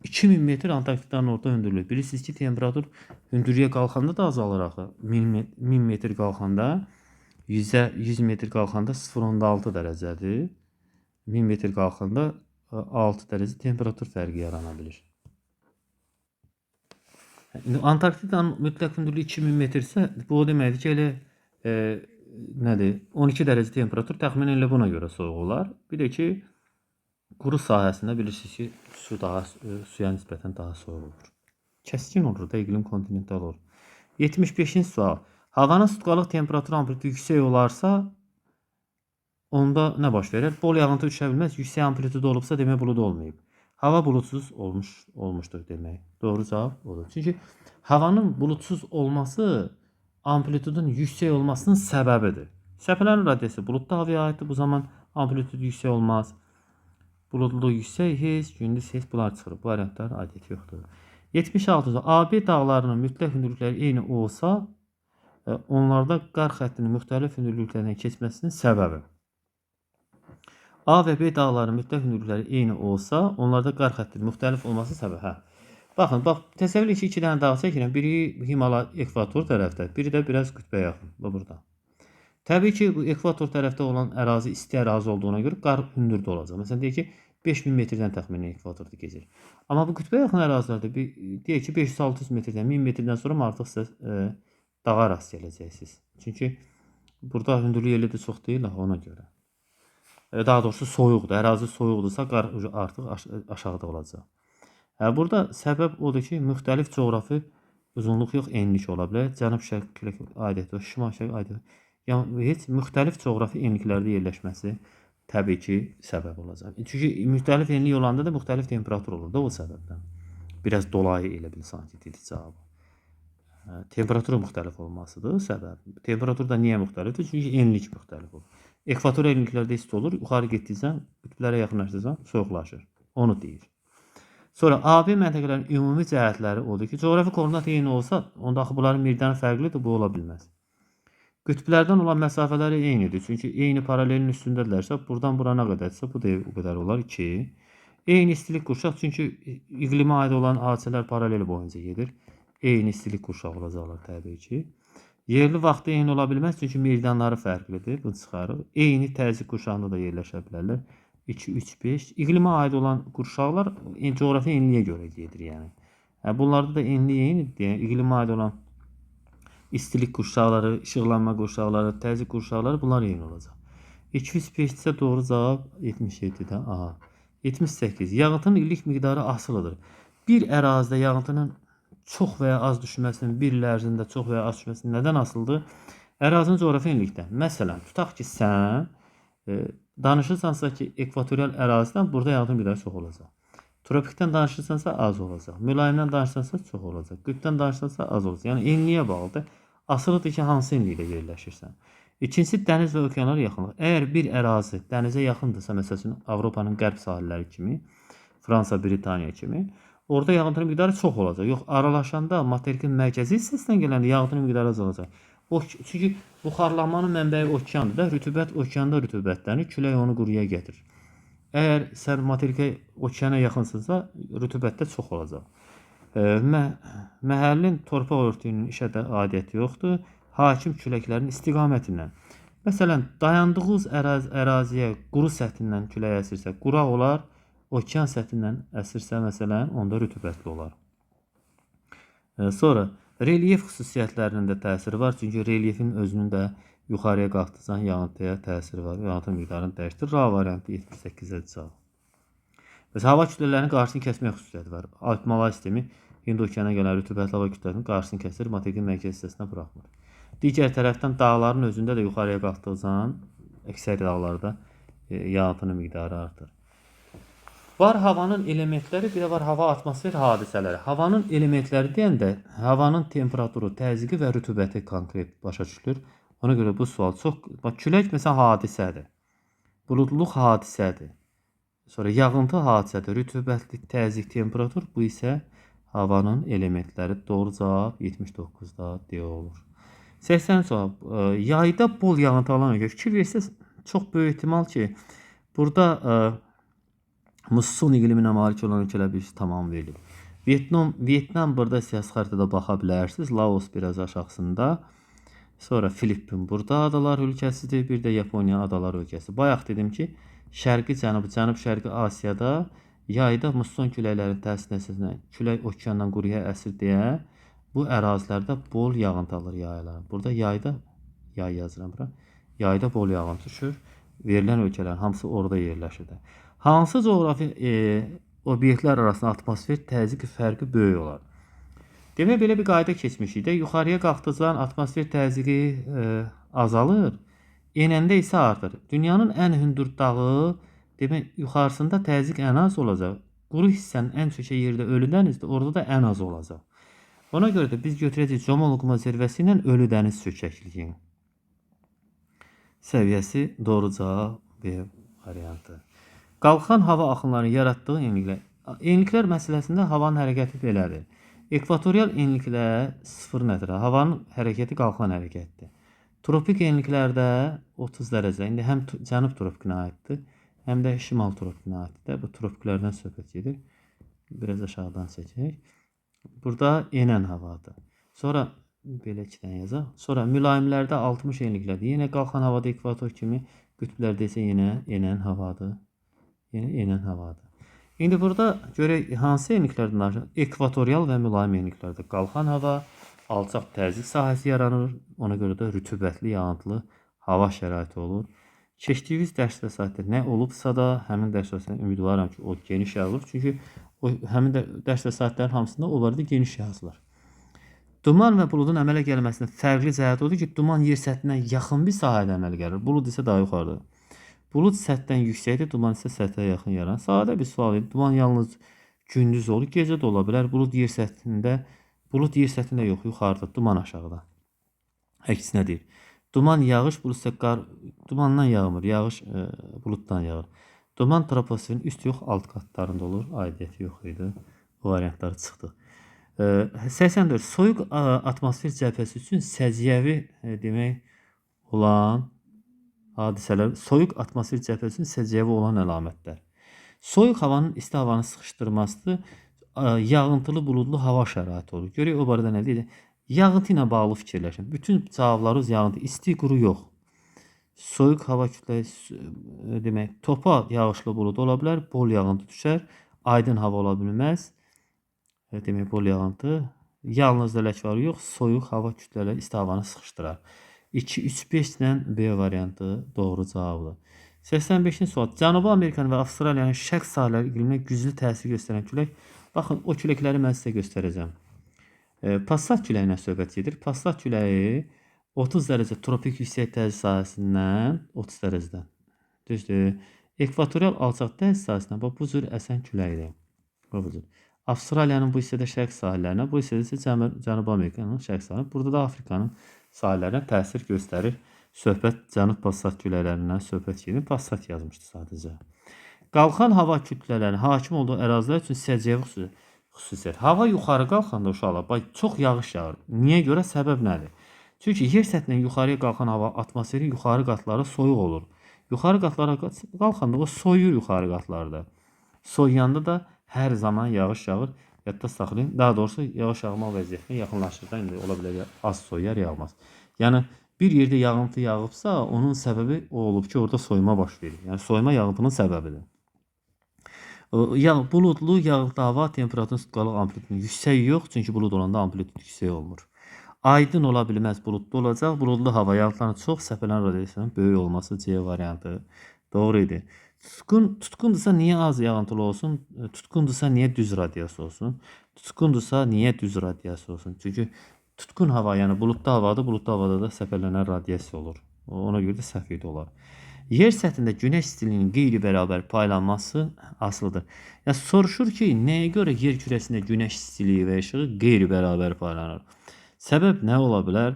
2000 metr Antarktidanın orta hündürlüyü. Bilirsiniz ki, temperatur hündürlüyə qalxanda da azalır axı. 1000 metr qalxanda 100 metr qalxanda 0,6 dərəcədir. 1000 metr qalxanda 6 dərəcə temperatur fərqi yarana bilir. İndi Antarktidanın mütləq hündürlüyü 2000 metrsə, bu o deməkdir ki, elə nədir? 12 dərəcə temperatur təxminən elə buna görə soyuq olar. Bir də ki, quru sahəsində bilirsiniz ki, su daha suya nisbətən daha soyuq olur. Kəskin olur da, iqlim kontinental olur. 75-ci sual. Havanın sutkalıq temperatur amplitudu yüksək olarsa, onda nə baş verər? Bol yağıntı düşə bilməz. Yüksək amplitudu olubsa, demək bulud olmayıb. Hava buludsuz olmuşdur demək. Doğru cavab odur. Çünki havanın buludsuz olması amplitudun yüksək olmasının səbəbidir. Səpələnmə radiyası buludlu havaya aiddir. Bu zaman amplitud yüksək olmaz. Buludluluq yüksək, heç, gündüz heç bunlar çıxır. Bu variantların aidiyyəti yoxdur. 76. AB dağlarının mütləq hündürlükləri eyni olsa, onlarda qar xəttinin müxtəlif hündürlüklərdən keçməsinin səbəbi. A və B dağlarının mütləq hündürlükləri eyni olsa, onlarda qar xəttinin müxtəlif olması səbəbi. Hə. Baxın, bax, təsəvvür edin ki, iki dənə dağ çəkirəm. Biri Himalaya ekvator tərəfdə, biri də biraz qütbə yaxın. Bax burada. Təbii ki, bu ekvator tərəfdə olan ərazi isti ərazi olduğuna görə qar hündürdə olacaq. Məsələn, deyək ki, 5000 metrdən təxminən ekvatorda keçir. Amma bu qütbə yaxın ərazilərdə deyək ki, 500-600 metrdən, 1000 metrdən sonra artıq sizə dağa rast gələcəksiniz. Çünki burada hündürlük elə də çox deyil, ona görə. Daha doğrusu soyuqdur. Ərazi soyuqdursa, qar artıq aşağıda olacaq. Burada səbəb odur ki, müxtəlif coğrafi uzunluq yox, enlik ola bilər. Cənub-şərq külək aidiyyəti, şimal-şərq aidiyyəti. Yəni heç müxtəlif coğrafi enliklərdə yerləşməsi təbii ki, səbəb olacaq. Çünki müxtəlif enlik olanda da müxtəlif temperatur olur da o səbəbdən. Biraz dolayı elə bil sanki dedi cavabı. Temperaturun müxtəlif olmasıdır səbəb. Temperatur da niyə müxtəlifdir? Çünki enlik müxtəlif olur. Ekvator enliklərdə isti olur, yuxarı getdikcə, qütblərə yaxınlaşdıqca soyuqlaşır. Onu deyir. Sonra AB məntəqələrinin ümumi cəhətləri odur ki, coğrafi koordinat eyni olsa, onda axı bunların meridianı fərqlidir, bu ola bilməz. Qütblərdən olan məsafələri eynidir. Çünki eyni paralelin üstündədirlərsə, buradan bura nə qədərdirsə, bu da o qədər olar 2. Eyni istilik qurşaq, çünki iqlimə aid olan hadisələr paralel boyunca gedir. Eyni istilik qurşağı olacaqlar təbii ki. Yerli vaxtı eyni ola bilməz, çünki meridianları fərqlidir. Bunu çıxarıq. Eyni təzyiq qurşağında da yerləşə bilərlər. 2, 3, 5. İqlimə aid olan qurşaqlar coğrafi enliyə görə gedir yəni. Bunlarda da enlik eynidir. Yəni, iqlimə aid olan istilik qurşaqları, işıqlanma qurşaqları, təzyiq qurşaqları bunlar eyni olacaq. 205 isə doğru cavab 77-də A. 78. Yağıntının illik miqdarı asılıdır. Bir ərazidə yağıntının çox və ya az düşməsinin, bir il ərzində çox və ya az düşməsinin nədən asılıdır? Ərazinin coğrafi enlikdən. Məsələn, tutaq ki, sən danışırsansa ki, ekvatorial ərazidən burada yağıntının miqdarı çox olacaq. Tropikdən danışırsansa az olacaq. Mülayimdən danışırsansa çox olacaq. Qütbdən danışırsansa az olacaq. Yəni enliyə bağlıdır. Asılıdır ki, hansı enlikdə yerləşirsən. İkincisi, dəniz və okeanlara yaxınlıq. Əgər bir ərazi dənizə yaxındırsa, məsəl üçün Avropanın qərb sahilləri kimi, Fransa, Britaniya kimi, orada yağıntının miqdarı çox olacaq. Yox, aralaşanda materikin mərkəzi hissəsindən gələndə yağıntının miqdarı azalacaq. Çünki buxarlanmanın mənbəyi okeandır da, rütubət okeanda rütubətlənir, külək onu quruya gətirir. Əgər sən materikə okeana yaxınsınsa, rütubət də çox olacaq. Məhəllin torpaq örtüyünün işə də aidiyyəti yoxdur. Hakim küləklərin istiqamətindən. Məsələn, dayandığınız əraziyə quru səthindən külək əsirsə, quraq olar, okean səthindən əsirsə, məsələn, onda rütubətli olar. Sonra relyef xüsusiyyətlərinin də təsiri var. Çünki relyefin özünün də yuxarıya qalxdıqca yağıntıya təsiri var. Yağıntı miqdarını dəyişdirir. A variantı 78-ə cavab. Məsələn, hava kütlələrinin qarşısını kəsmək xüsusiyyəti var. Alp-Malay sistemi Hind okeana gələn rütubətli hava kütləsinin qarşısını kəsir, materikin mərkəzi hissəsinə buraxmır. Digər tərəfdən dağların özündə də yuxarıya qalxdığı zaman əksər dağlarda yağıntının miqdarı artır. Var havanın elementləri, bir də var hava atmosfer hadisələri. Havanın elementləri deyəndə havanın temperaturu, təzyiqi və rütubəti konkret başa düşülür. Ona görə bu sual çox... Bax, külək məsələn hadisədir. Buludluq hadisədir. Sonra yağıntı hadisədir. Rütubətli, təzyiq, temperatur bu isə havanın elementləri. Doğru cavab 79-da D olur. 80 sual. Yayda bol yağıntı alan ölkə. Fikir versəz, çox böyük ehtimal ki, burada musson iqliminə malik olan ölkələr bir tamam verilib. Vyetnam burada siyasi xəritədə baxa bilərsiniz. Laos biraz aşağısında. Sonra Filippin burada adalar ölkəsidir. Bir də Yaponiya adalar ölkəsi. Bayaq dedim ki, şərqi, cənubi, cənub-şərqi Asiyada yayda musson küləklərinin təsiri nəticəsində külək okeandan quruya əsir deyə bu ərazilərdə bol yağıntı alır yaylar. Burada yayda, yay yazıram bura, yayda bol yağıntı düşür. Verilən ölkələrin hamısı orada yerləşir. Hansı coğrafi obyektlər arasında atmosfer təzyiq fərqi böyük olar? Demək, belə bir qayda keçmişik də. Yuxarıya qalxdıqca atmosfer təzyiqi azalır, enəndə isə artır. Dünyanın ən hündür dağı, demək, yuxarısında təzyiq ən az olacaq. Quru hissənin ən çökə yerdə Ölü dənizdir, orada da ən az olacaq. Ona görə də biz götürəcəyik Comoluqma zirvəsi ilə Ölü dəniz çökəkliyinin səviyyəsi doğru cavab B variantı. Qalxan hava axınlarının yaratdığı enliklər. Enliklər məsələsində havanın hərəkəti belədir. Ekvatorial enliklər 0 nədir? Havanın hərəkəti qalxan hərəkətdir. Tropik enliklərdə 30 dərəcə. İndi həm cənub tropikinə aiddir, həm də şimal tropikinə aiddir. Bu tropiklərdən söhbət gedir. Biraz aşağıdan çəkək. Burada enən havadır. Sonra belə iki dənə yazaq. Sonra mülayimlərdə 60 enliklərdir. Yenə qalxan havada ekvator kimi, qütblərdə isə yenə enən havadır. Yenə enən havadır. İndi burada görək hansı enliklərdən danışırıq? Ekvatorial və mülayim enliklərdə qalxan hava, alçaq təzyiq sahəsi yaranır. Ona görə də rütubətli, yağıntılı hava şəraiti olur. Keçdiyiniz dərs vəsaitdə nə olubsa da həmin dərs vəsaitindən ümidvaram ki, o geniş yazılır. Çünki o həmin də dərs vəsaitlərin hamısında o barədə geniş yazılır. Duman və buludun əmələ gəlməsinin fərqli cəhəti odur ki, duman yer səthinə yaxın bir sahədə əmələ gəlir. Bulud isə daha yuxarıda. Bulud səthdən yüksəkdir, duman isə səthə yaxın yaranır. Sadə bir sual idi. Duman yalnız gündüz olur, gecə də ola bilər. Bulud yer səthində, bulud yer səthində yox, yuxarıda, duman aşağıda. Əksinə deyir. Duman yağış, bulud isə qar, dumandan yağmır, yağış buluddan yağır. Duman troposferin üst yox, alt qatlarında olur. Aidiyyəti yox idi. Bu variantları çıxdı. 84. Soyuq atmosfer cəbhəsi üçün səciyyəvi demək olan hadisələr, soyuq atmosfer cəbhəsi üçün səciyyəvi olan əlamətlər. Soyuq havanın isti havanı sıxışdırması yağıntılı, buludlu hava şəraiti olur. Görək o barədə nə deyir? Yağıntı ilə bağlı fikirləşin. Bütün cavablarınız yağıntı, isti, quru yox. Soyuq hava kütləsi demək, topa yağışlı bulud ola bilər, bol yağıntı düşər, aydın hava ola bilməz. Demək, bol yağıntı. Yalnız da lək var yox, soyuq hava kütlələri isti havanı sıxışdırar. 2, 3, 5 ilə B variantı doğru cavabdır. 85-ci sual. Cənubi Amerikanın və Avstraliyanın şərq sahilləri iqliminə güclü təsir göstərən külək. Baxın, o küləkləri mən sizə göstərəcəm. Passat küləyindən söhbət gedir. Passat küləyi 30 dərəcə tropik yüksək təzyiq sahəsindən 30 dərəcədən. Düzdür. Ekvatorial alçaq təzyiq sahəsindən bax bu cür əsən küləkdir. Bax bu cür. Avstraliyanın bu hissədə şərq sahillərinə, bu hissədə isə Cənubi Amerikanın şərq sahillərinə, burada da Afrikanın sahillərinə təsir göstərir. Söhbət cənub passat küləklərindən söhbət gedir. Passat yazmışdı sadəcə. Qalxan hava kütlələrinin hakim olduğu ərazilər üçün səciyyəvi xüsusiyyət. Hava yuxarı qalxanda uşaqlar, bax, çox yağış yağır. Niyə görə? Səbəb nədir? Çünki yer səthindən yuxarıya qalxan hava atmosferin yuxarı qatları soyuq olur. Yuxarı qatlara qalxanda o soyuyur yuxarı qatlarda. Soyuyanda da hər zaman yağış yağır. Yadda saxlayın. Daha doğrusu yağış yağma vəziyyətinə yaxınlaşır da. İndi ola bilər az soyuyar, yağmaz. Yəni bir yerdə yağıntı yağıbsa, onun səbəbi o olub ki, orada soyuma baş verir. Yəni soyuma yağıntının səbəbidir. Buludlu, yağıntılı hava temperaturun sutkalıq amplitudunun yüksək yox, çünki bulud olanda amplitud yüksək olmur. Aydın ola bilməz, buludlu olacaq. Buludlu hava yağıntıların çox, səpələn radiasiyanın böyük olması C variantı doğru idi. Tutqundursa niyə az yağıntılı olsun? Tutqundursa niyə düz radiasiya olsun? Tutqundursa niyə düz radiasiya olsun? Çünki tutqun hava, yəni buludlu havadır, buludlu havada da səpələnən radiasiya olur. Ona görə də səhv idi olar. Yer səthində günəş istiliyinin qeyri-bərabər paylanması asılıdır. Yəni soruşur ki, nəyə görə yer kürəsində günəş istiliyi və işığı qeyri-bərabər paylanır? Səbəb nə ola bilər?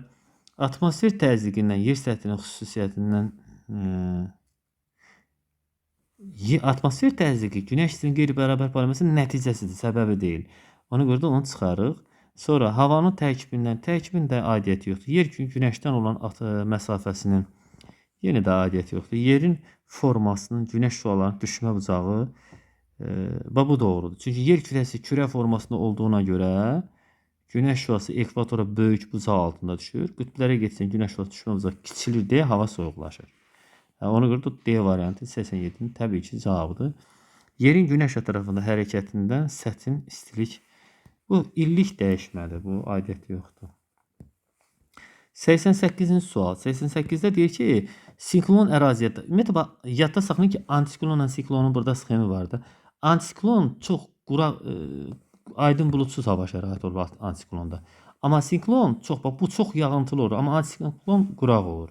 Atmosfer təzyiqindən, yer səthinin xüsusiyyətindən atmosfer təzyiqi günəş istiliyinin qeyri-bərabər paylanmasının nəticəsidir, səbəbi deyil. Ona görə də onu çıxarıq. Sonra havanın tərkibindən, tərkibin də aidiyyəti yoxdur. Yer günəşdən olan məsafəsinin yenə də aidiyyəti yoxdur. Yerin formasının, günəş şüalarının düşmə bucağı, bax bu doğrudur. Çünki yer kürəsi kürə formasında olduğuna görə günəş şüası ekvatora böyük bucaq altında düşür. Qütblərə getsin, günəş şüası düşmə bucağı kiçilir deyə hava soyuqlaşır. Ona görə də D variantı 87-nin təbii ki cavabıdır. Yerin günəş ətrafında hərəkətindən səthin istilik, bu illik dəyişmədir, bu aidiyyəti yoxdur. 88-ci sual. 88-də deyir ki, siklon əraziyə... Ümumiyyətlə, yadda saxlayın ki, antisiklonla siklonun burada sxemi vardı. Antisiklon çox quraq, aydın buludsuz hava şəraiti olur antisiklonda. Amma siklon çox, bax, bu çox yağıntılı olur, amma antisiklon quraq olur.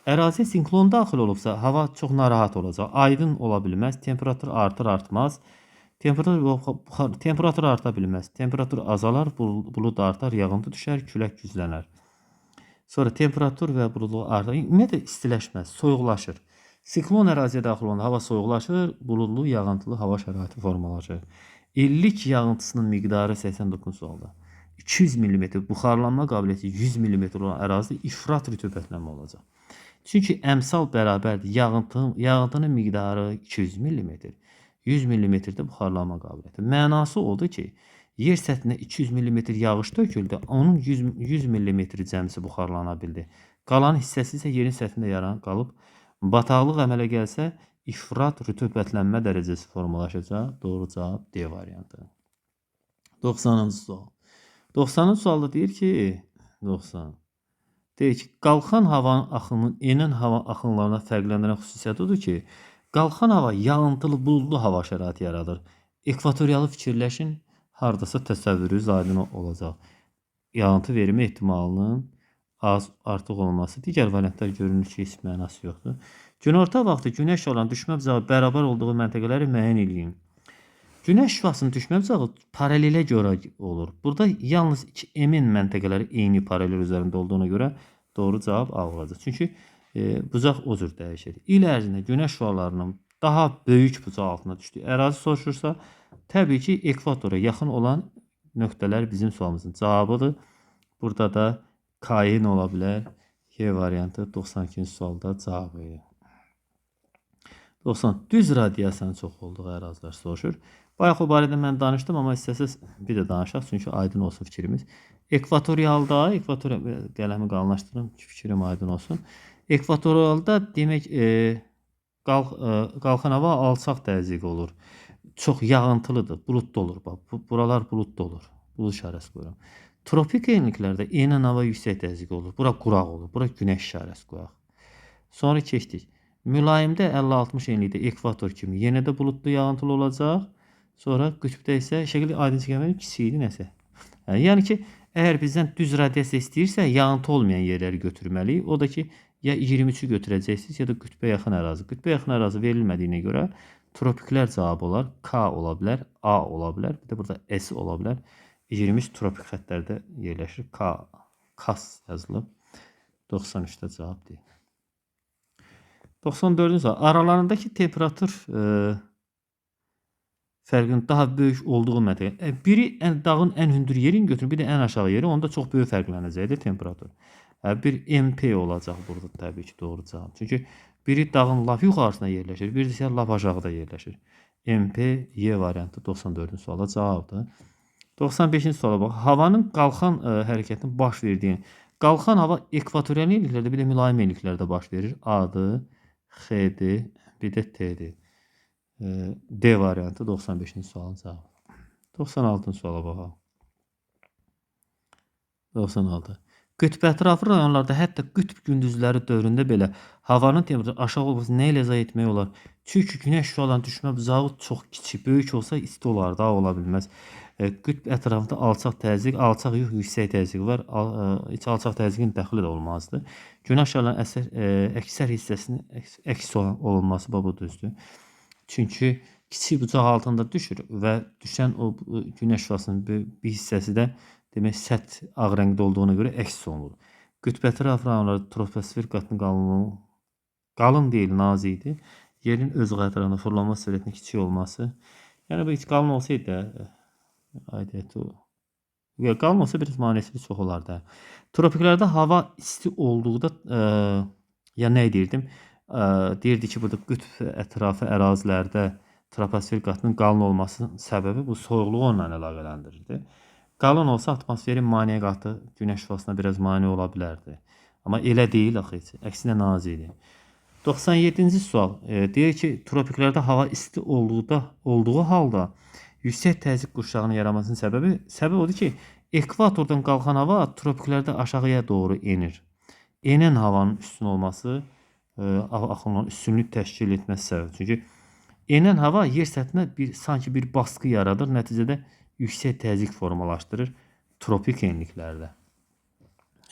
Əraziyə siklon daxil olubsa, hava çox narahat olacaq. Aydın ola bilməz, temperatur artır, artmaz. Temperatur arta bilməz. Temperatur azalar, bulud artar, yağıntı düşər, külək güclənər. Sonra temperatur və buludluq artar. Ümumiyyətlə istiləşməz, soyuqlaşır. Siklon əraziyə daxil olanda hava soyuqlaşır, buludlu, yağıntılı hava şəraiti formalaşır. İllik yağıntısının miqdarı 89 sualda. 200 mm buxarlanma qabiliyyəti 100 mm olan ərazidə ifrat rütubətlənmə olacaq. Çünki əmsal bərabərdir. Yağıntının miqdarı 200 mm, 100 mm-də buxarlanma qabiliyyəti. Mənası odur ki, yer səthinə 200 mm yağış töküldü, onun 100 mm cəmisi buxarlana bildi. Qalan hissəsi isə yerin səthində yaran qalıb. Bataqlıq əmələ gəlsə, ifrat rütubətlənmə dərəcəsi formalaşacaq. Doğru cavab D variantı. 90-cı sual. 90-cı sualda deyir ki, 90. Deyir ki, qalxan havanın axınının enən hava axınlarına fərqləndirən xüsusiyyəti odur ki, qalxan hava yağıntılı, buludlu hava şəraiti yaradır. Ekvatorialı fikirləşin, hardasa təsəvvürünüz aydın olacaq. Yağıntı vermə ehtimalının az artıq olması. Digər variantlar görünür ki, heç mənası yoxdur. Günorta vaxtı günəş şüalarının düşmə bucağı bərabər olduğu məntəqələri müəyyən eləyin. Günəş şüasının düşmə bucağı paralelə görə olur. Burada yalnız 2M-in məntəqələri eyni paralel üzərində olduğuna görə doğru cavab A olacaq. Çünki bucaq o cür dəyişir. İl ərzində günəş şüalarının daha böyük bucaq altına düşdüyü ərazi soruşursa, təbii ki, ekvatora yaxın olan nöqtələr bizim sualımızın cavabıdır. Burada da K ola bilər. Y variantı 92-ci sualda cavabı idi. 90. Düz radiasiyanın çox olduğu ərazilər soruşur. Bayaq o barədə mən danışdım, amma istəsəz bir də danışaq, çünki aydın olsun fikrimiz. Ekvatorialda, ekvatorial qələmi qalınlaşdırım ki, fikrim aydın olsun. Ekvatorialda demək qalxan hava alçaq təzyiqi olur. Çox yağıntılıdır, buludlu olur. Bax, buralar buludlu olur. Bulud işarəsi qoyuram. Tropik enliklərdə enən hava yüksək təzyiqi olur. Bura quraq olur. Bura günəş işarəsi qoyaq. Sonra keçdik. Mülayimdə 50-60 enlikdə ekvator kimi yenə də buludlu yağıntılı olacaq. Sonra qütbdə isə şəkil aydın çəkəmədim, kiçik idi nəsə. Yəni ki, əgər bizdən düz radiasiya istəyirsə, yağıntı olmayan yerləri götürməliyik. O da ki, ya 23-ü götürəcəksiniz, ya da qütbə yaxın ərazi. Qütbə yaxın ərazi verilmədiyinə görə Tropiklər cavabı olar. K ola bilər, A ola bilər. Bir də burada S ola bilər. 23 tropik xəttlərdə yerləşir. K, Kas yazılıb. 93-də cavab deyil. 94-cü sual. Aralarındakı temperatur fərqinin daha böyük olduğu məntəqə. Biri dağın ən hündür yerini götürün, bir də ən aşağı yeri. Onda çox böyük fərqlənəcəkdir temperatur. Bir MP olacaq burada təbii ki, doğru cavab. Çünki biri dağın lap yuxarısında yerləşir, biri isə lap aşağıda yerləşir. MP, Y variantı 94-cü suala cavabdır. 95-ci suala bax. Havanın qalxan hərəkətinin baş verdiyi. Qalxan hava ekvatorial enliklərdə, bir də mülayim enliklərdə baş verir. A-dır, X-dir, bir də T-dir. D variantı 95-ci sualın cavabı. 96-cı suala baxaq. 96. Qütb ətrafı rayonlarda hətta qütb gündüzləri dövründə belə havanın temperaturu aşağı olması nə ilə izah etmək olar? Çünki günəş şüalarının düşmə bucağı çox kiçik, böyük olsa isti olar, daha ola bilməz. Qütb ətrafında alçaq təzyiq, alçaq yox, yüksək təzyiq var. Heç alçaq təzyiqin dəxli də olmazdı. Günəş şüalarının əksər hissəsinin əks olunması bu düzdür. Çünki kiçik bucaq altında düşür və düşən o günəş şüasının bir hissəsi də demək səth ağ rəngdə olduğuna görə əks olunur. Qütb ətrafı rayonlarda troposfer qatının qalınlığı qalın deyil, nazikdir. Yerin öz ətrafında fırlanma sürətinin kiçik olması. Yəni bu heç qalın olsaydı da aidiyyəti o. Qalın olsa biraz maneəsini çox olardı. Tropiklərdə hava isti olduqda ya nə deyirdim? Deyirdi ki, burada qütb ətrafı ərazilərdə troposfer qatının qalın olmasının səbəbi bu soyuqluğu onunla əlaqələndirirdi. Qalın olsa atmosferin maneə qatı günəş şüasına biraz mane ola bilərdi. Amma elə deyil axı heç. Əksinə nazikdir. 97-ci sual deyir ki, tropiklərdə hava isti olduğu halda yüksək təzyiq qurşağının yaranmasının səbəbi odur ki, ekvatordan qalxan hava tropiklərdə aşağıya doğru enir. Enən havanın üstün olması axınların üstünlük təşkil etməsi səbəbi. Çünki enən hava yer səthinə sanki bir baskı yaradır. Nəticədə yüksək təzyiq formalaşdırır tropik enliklərdə.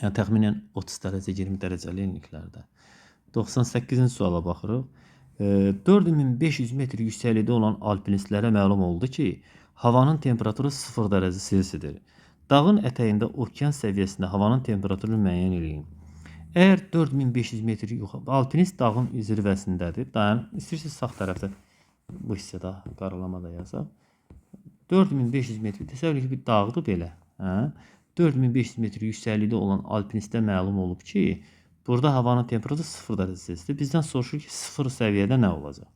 Yəni təxminən 30 dərəcə, 20 dərəcəli enliklərdə. 98-ci suala baxırıq. 4500 metr yüksəklikdə olan alpinistlərə məlum oldu ki, havanın temperaturu 0 dərəcə Selsidir. Dağın ətəyində okean səviyyəsində havanın temperaturunu müəyyən eləyin. Əgər 4500 metr yuxarı alpinist dağın zirvəsindədir. Dayan, istəyirsiniz sağ tərəfdə bu hissədə qaralama da yazaq. 4500 metr, təsəvvür ki, bir dağdır belə. Hə? 4500 metr yüksəklikdə olan alpinistə məlum olub ki, burada havanın temperaturu 0 dərəcə Selsidir. Bizdən soruşur ki, 0 səviyyədə nə olacaq?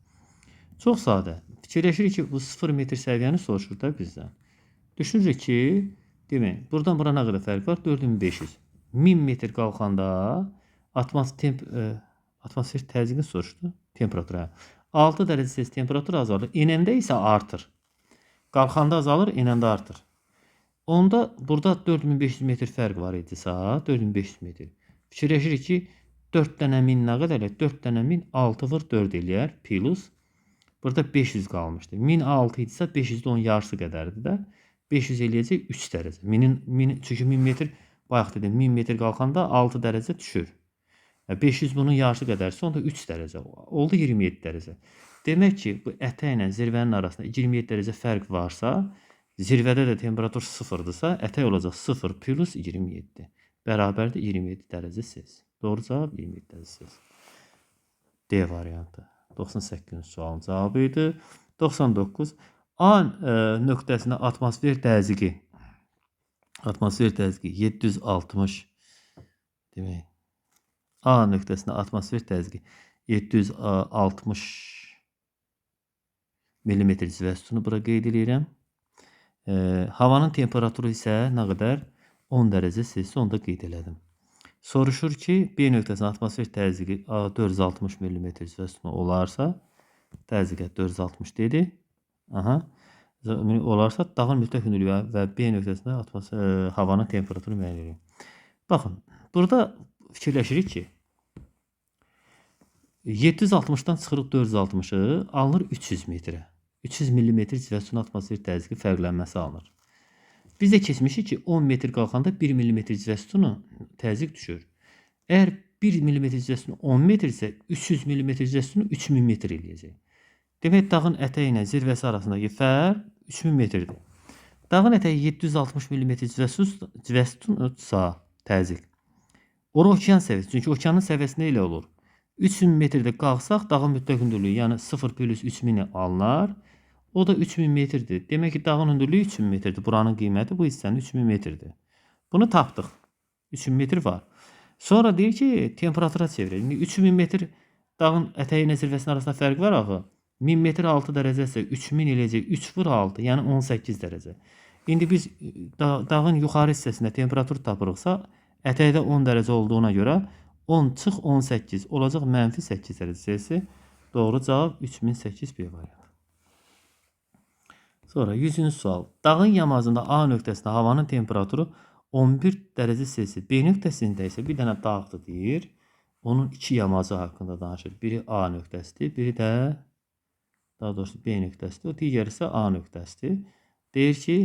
Çox sadə. Fikirləşirik ki, bu 0 metr səviyyəni soruşur da bizdən. Düşünürük ki, demək, buradan bura nə qədər fərq var? 4500. 1000 metr qalxanda atmosfer təzyiqini soruşdu. Temperatur. 6 dərəcə Selsi temperatur azalır. Enəndə isə artır. Qalxanda azalır, enəndə artır. Onda burada 4500 metr fərq var idisə, 4500 metr. Fikirləşirik ki, 4 dənə 1000 nə qədər eləyər? 4 dənə 1000 6 vur 4 eləyər, plus. Burada 500 qalmışdı. 1006 idisə 500-də onun yarısı qədərdir də. 500 eləyəcək 3 dərəcə. Çünki 1000 metr, bayaq dedim, 1000 metr qalxanda 6 dərəcə düşür. 500 bunun yarısı qədərsə, onda 3 dərəcə. Oldu 27 dərəcə. Demək ki, bu ətəklə zirvənin arasında 27 dərəcə fərq varsa, zirvədə də temperatur 0-dırsa, ətək olacaq 0 plus 27. Bərabərdir 27 dərəcə Selsi. Doğru cavab 27 dərəcə Selsi. D variantı. 98-ci sualın cavabı idi. 99. A nöqtəsində atmosfer təzyiqi. Atmosfer təzyiqi 760. Demək, A nöqtəsində atmosfer təzyiqi 760 millimetr civə sütunu bura qeyd edirəm. Havanın temperaturu isə nə qədər? 10 dərəcə Selsi, onu da qeyd elədim. Soruşur ki, B nöqtəsində atmosfer təzyiqi 460 millimetr civə sütunu olarsa, təzyiqə 460 dedi. Aha. Olarsa, dağın mütləq hündürlüyü və B nöqtəsində havanın temperaturu müəyyən edin. Baxın, burada fikirləşirik ki, 760-dan çıxırıq 460-ı, alınır 300 metrə. 300 millimetr civə sütunu atmosfer təzyiqi fərqlənməsi alınır. Biz də keçmişik ki, 10 metr qalxanda 1 millimetr civə sütunu təzyiq düşür. Əgər 1 millimetr civə sütunu 10 metr isə 300 millimetr civə sütunu 3000 metr eləyəcək. Demək, dağın ətəyi ilə zirvəsi arasındakı fərq 3000 metrdir. Dağın ətəyi 760 mm civə sütunudsa təzyiq. Ora okean səviyyəsi. Çünki okeanın səviyyəsi nə ilə olur? 3000 metrdə qalxsaq dağın mütləq hündürlüyü, yəni 0 plus 3000 alınar. O da 3000 metrdir. Demək ki, dağın hündürlüyü 3000 metrdir. Buranın qiyməti bu hissənin 3000 metrdir. Bunu tapdıq. 3000 metr var. Sonra deyir ki, temperatura çevirək. İndi 3000 metr dağın ətəyi ilə zirvəsinin arasında fərq var axı. 1000 metr 6 dərəcə isə 3000 eləyəcək 3 vur 6, yəni 18 dərəcə. İndi biz dağın yuxarı hissəsində temperatur tapırıqsa, ətəkdə 10 dərəcə olduğuna görə 10 çıx 18 olacaq mənfi 8 dərəcə Selsi. Doğru cavab 3008 B variantı. Sonra 100-cü sual. Dağın yamacında A nöqtəsində havanın temperaturu 11 dərəcə Selsi. B nöqtəsində isə bir dənə dağdır deyir. Onun iki yamacı haqqında danışır. Biri A nöqtəsidir, biri də daha doğrusu B nöqtəsidir. O digəri isə A nöqtəsidir. Deyir ki,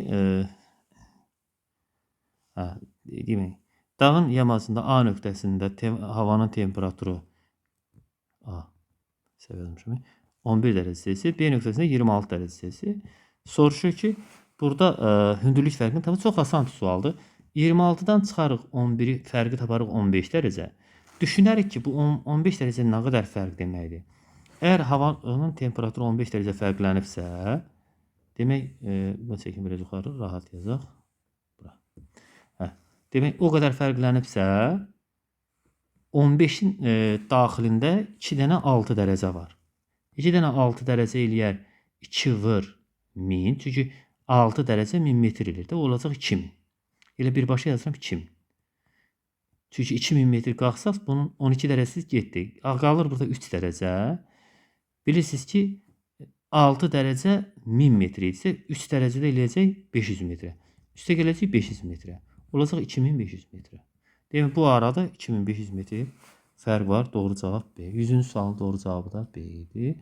demək, dağın yamacında A nöqtəsində havanın temperaturu A səhv yazmışım. 11 dərəcə Selsi, B nöqtəsində 26 dərəcə Selsi. Soruşur ki, burada hündürlük fərqini tapın. Çox asan sualdır. 26-dan çıxarıq 11-i, fərqi taparıq 15 dərəcə. Düşünərik ki, bu 15 dərəcə nə qədər fərq deməkdir. Əgər havanın temperaturu 15 dərəcə fərqlənibsə, demək, bunu çəkim biraz yuxarı, rahat yazaq. Bura. Hə. Demək, o qədər fərqlənibsə, 15-in daxilində 2 dənə 6 dərəcə var. 2 dənə 6 dərəcə eləyər 2 vur 1000. Çünki 6 dərəcə 1000 metr eləyir də, o olacaq 2000. Elə birbaşa yazıram 2000. Çünki 2000 metr qalxsaq, bunun 12 dərəcəsi getdi. Qalır burada 3 dərəcə. Bilirsiniz ki, 6 dərəcə 1000 metr idisə, 3 dərəcə də eləyəcək 500 metrə. Üstə gələcək 500 metrə. Olacaq 2500 metrə. Demək, bu arada 2500 metr fərq var. Doğru cavab B. 100-cü sualın doğru cavabı da B idi.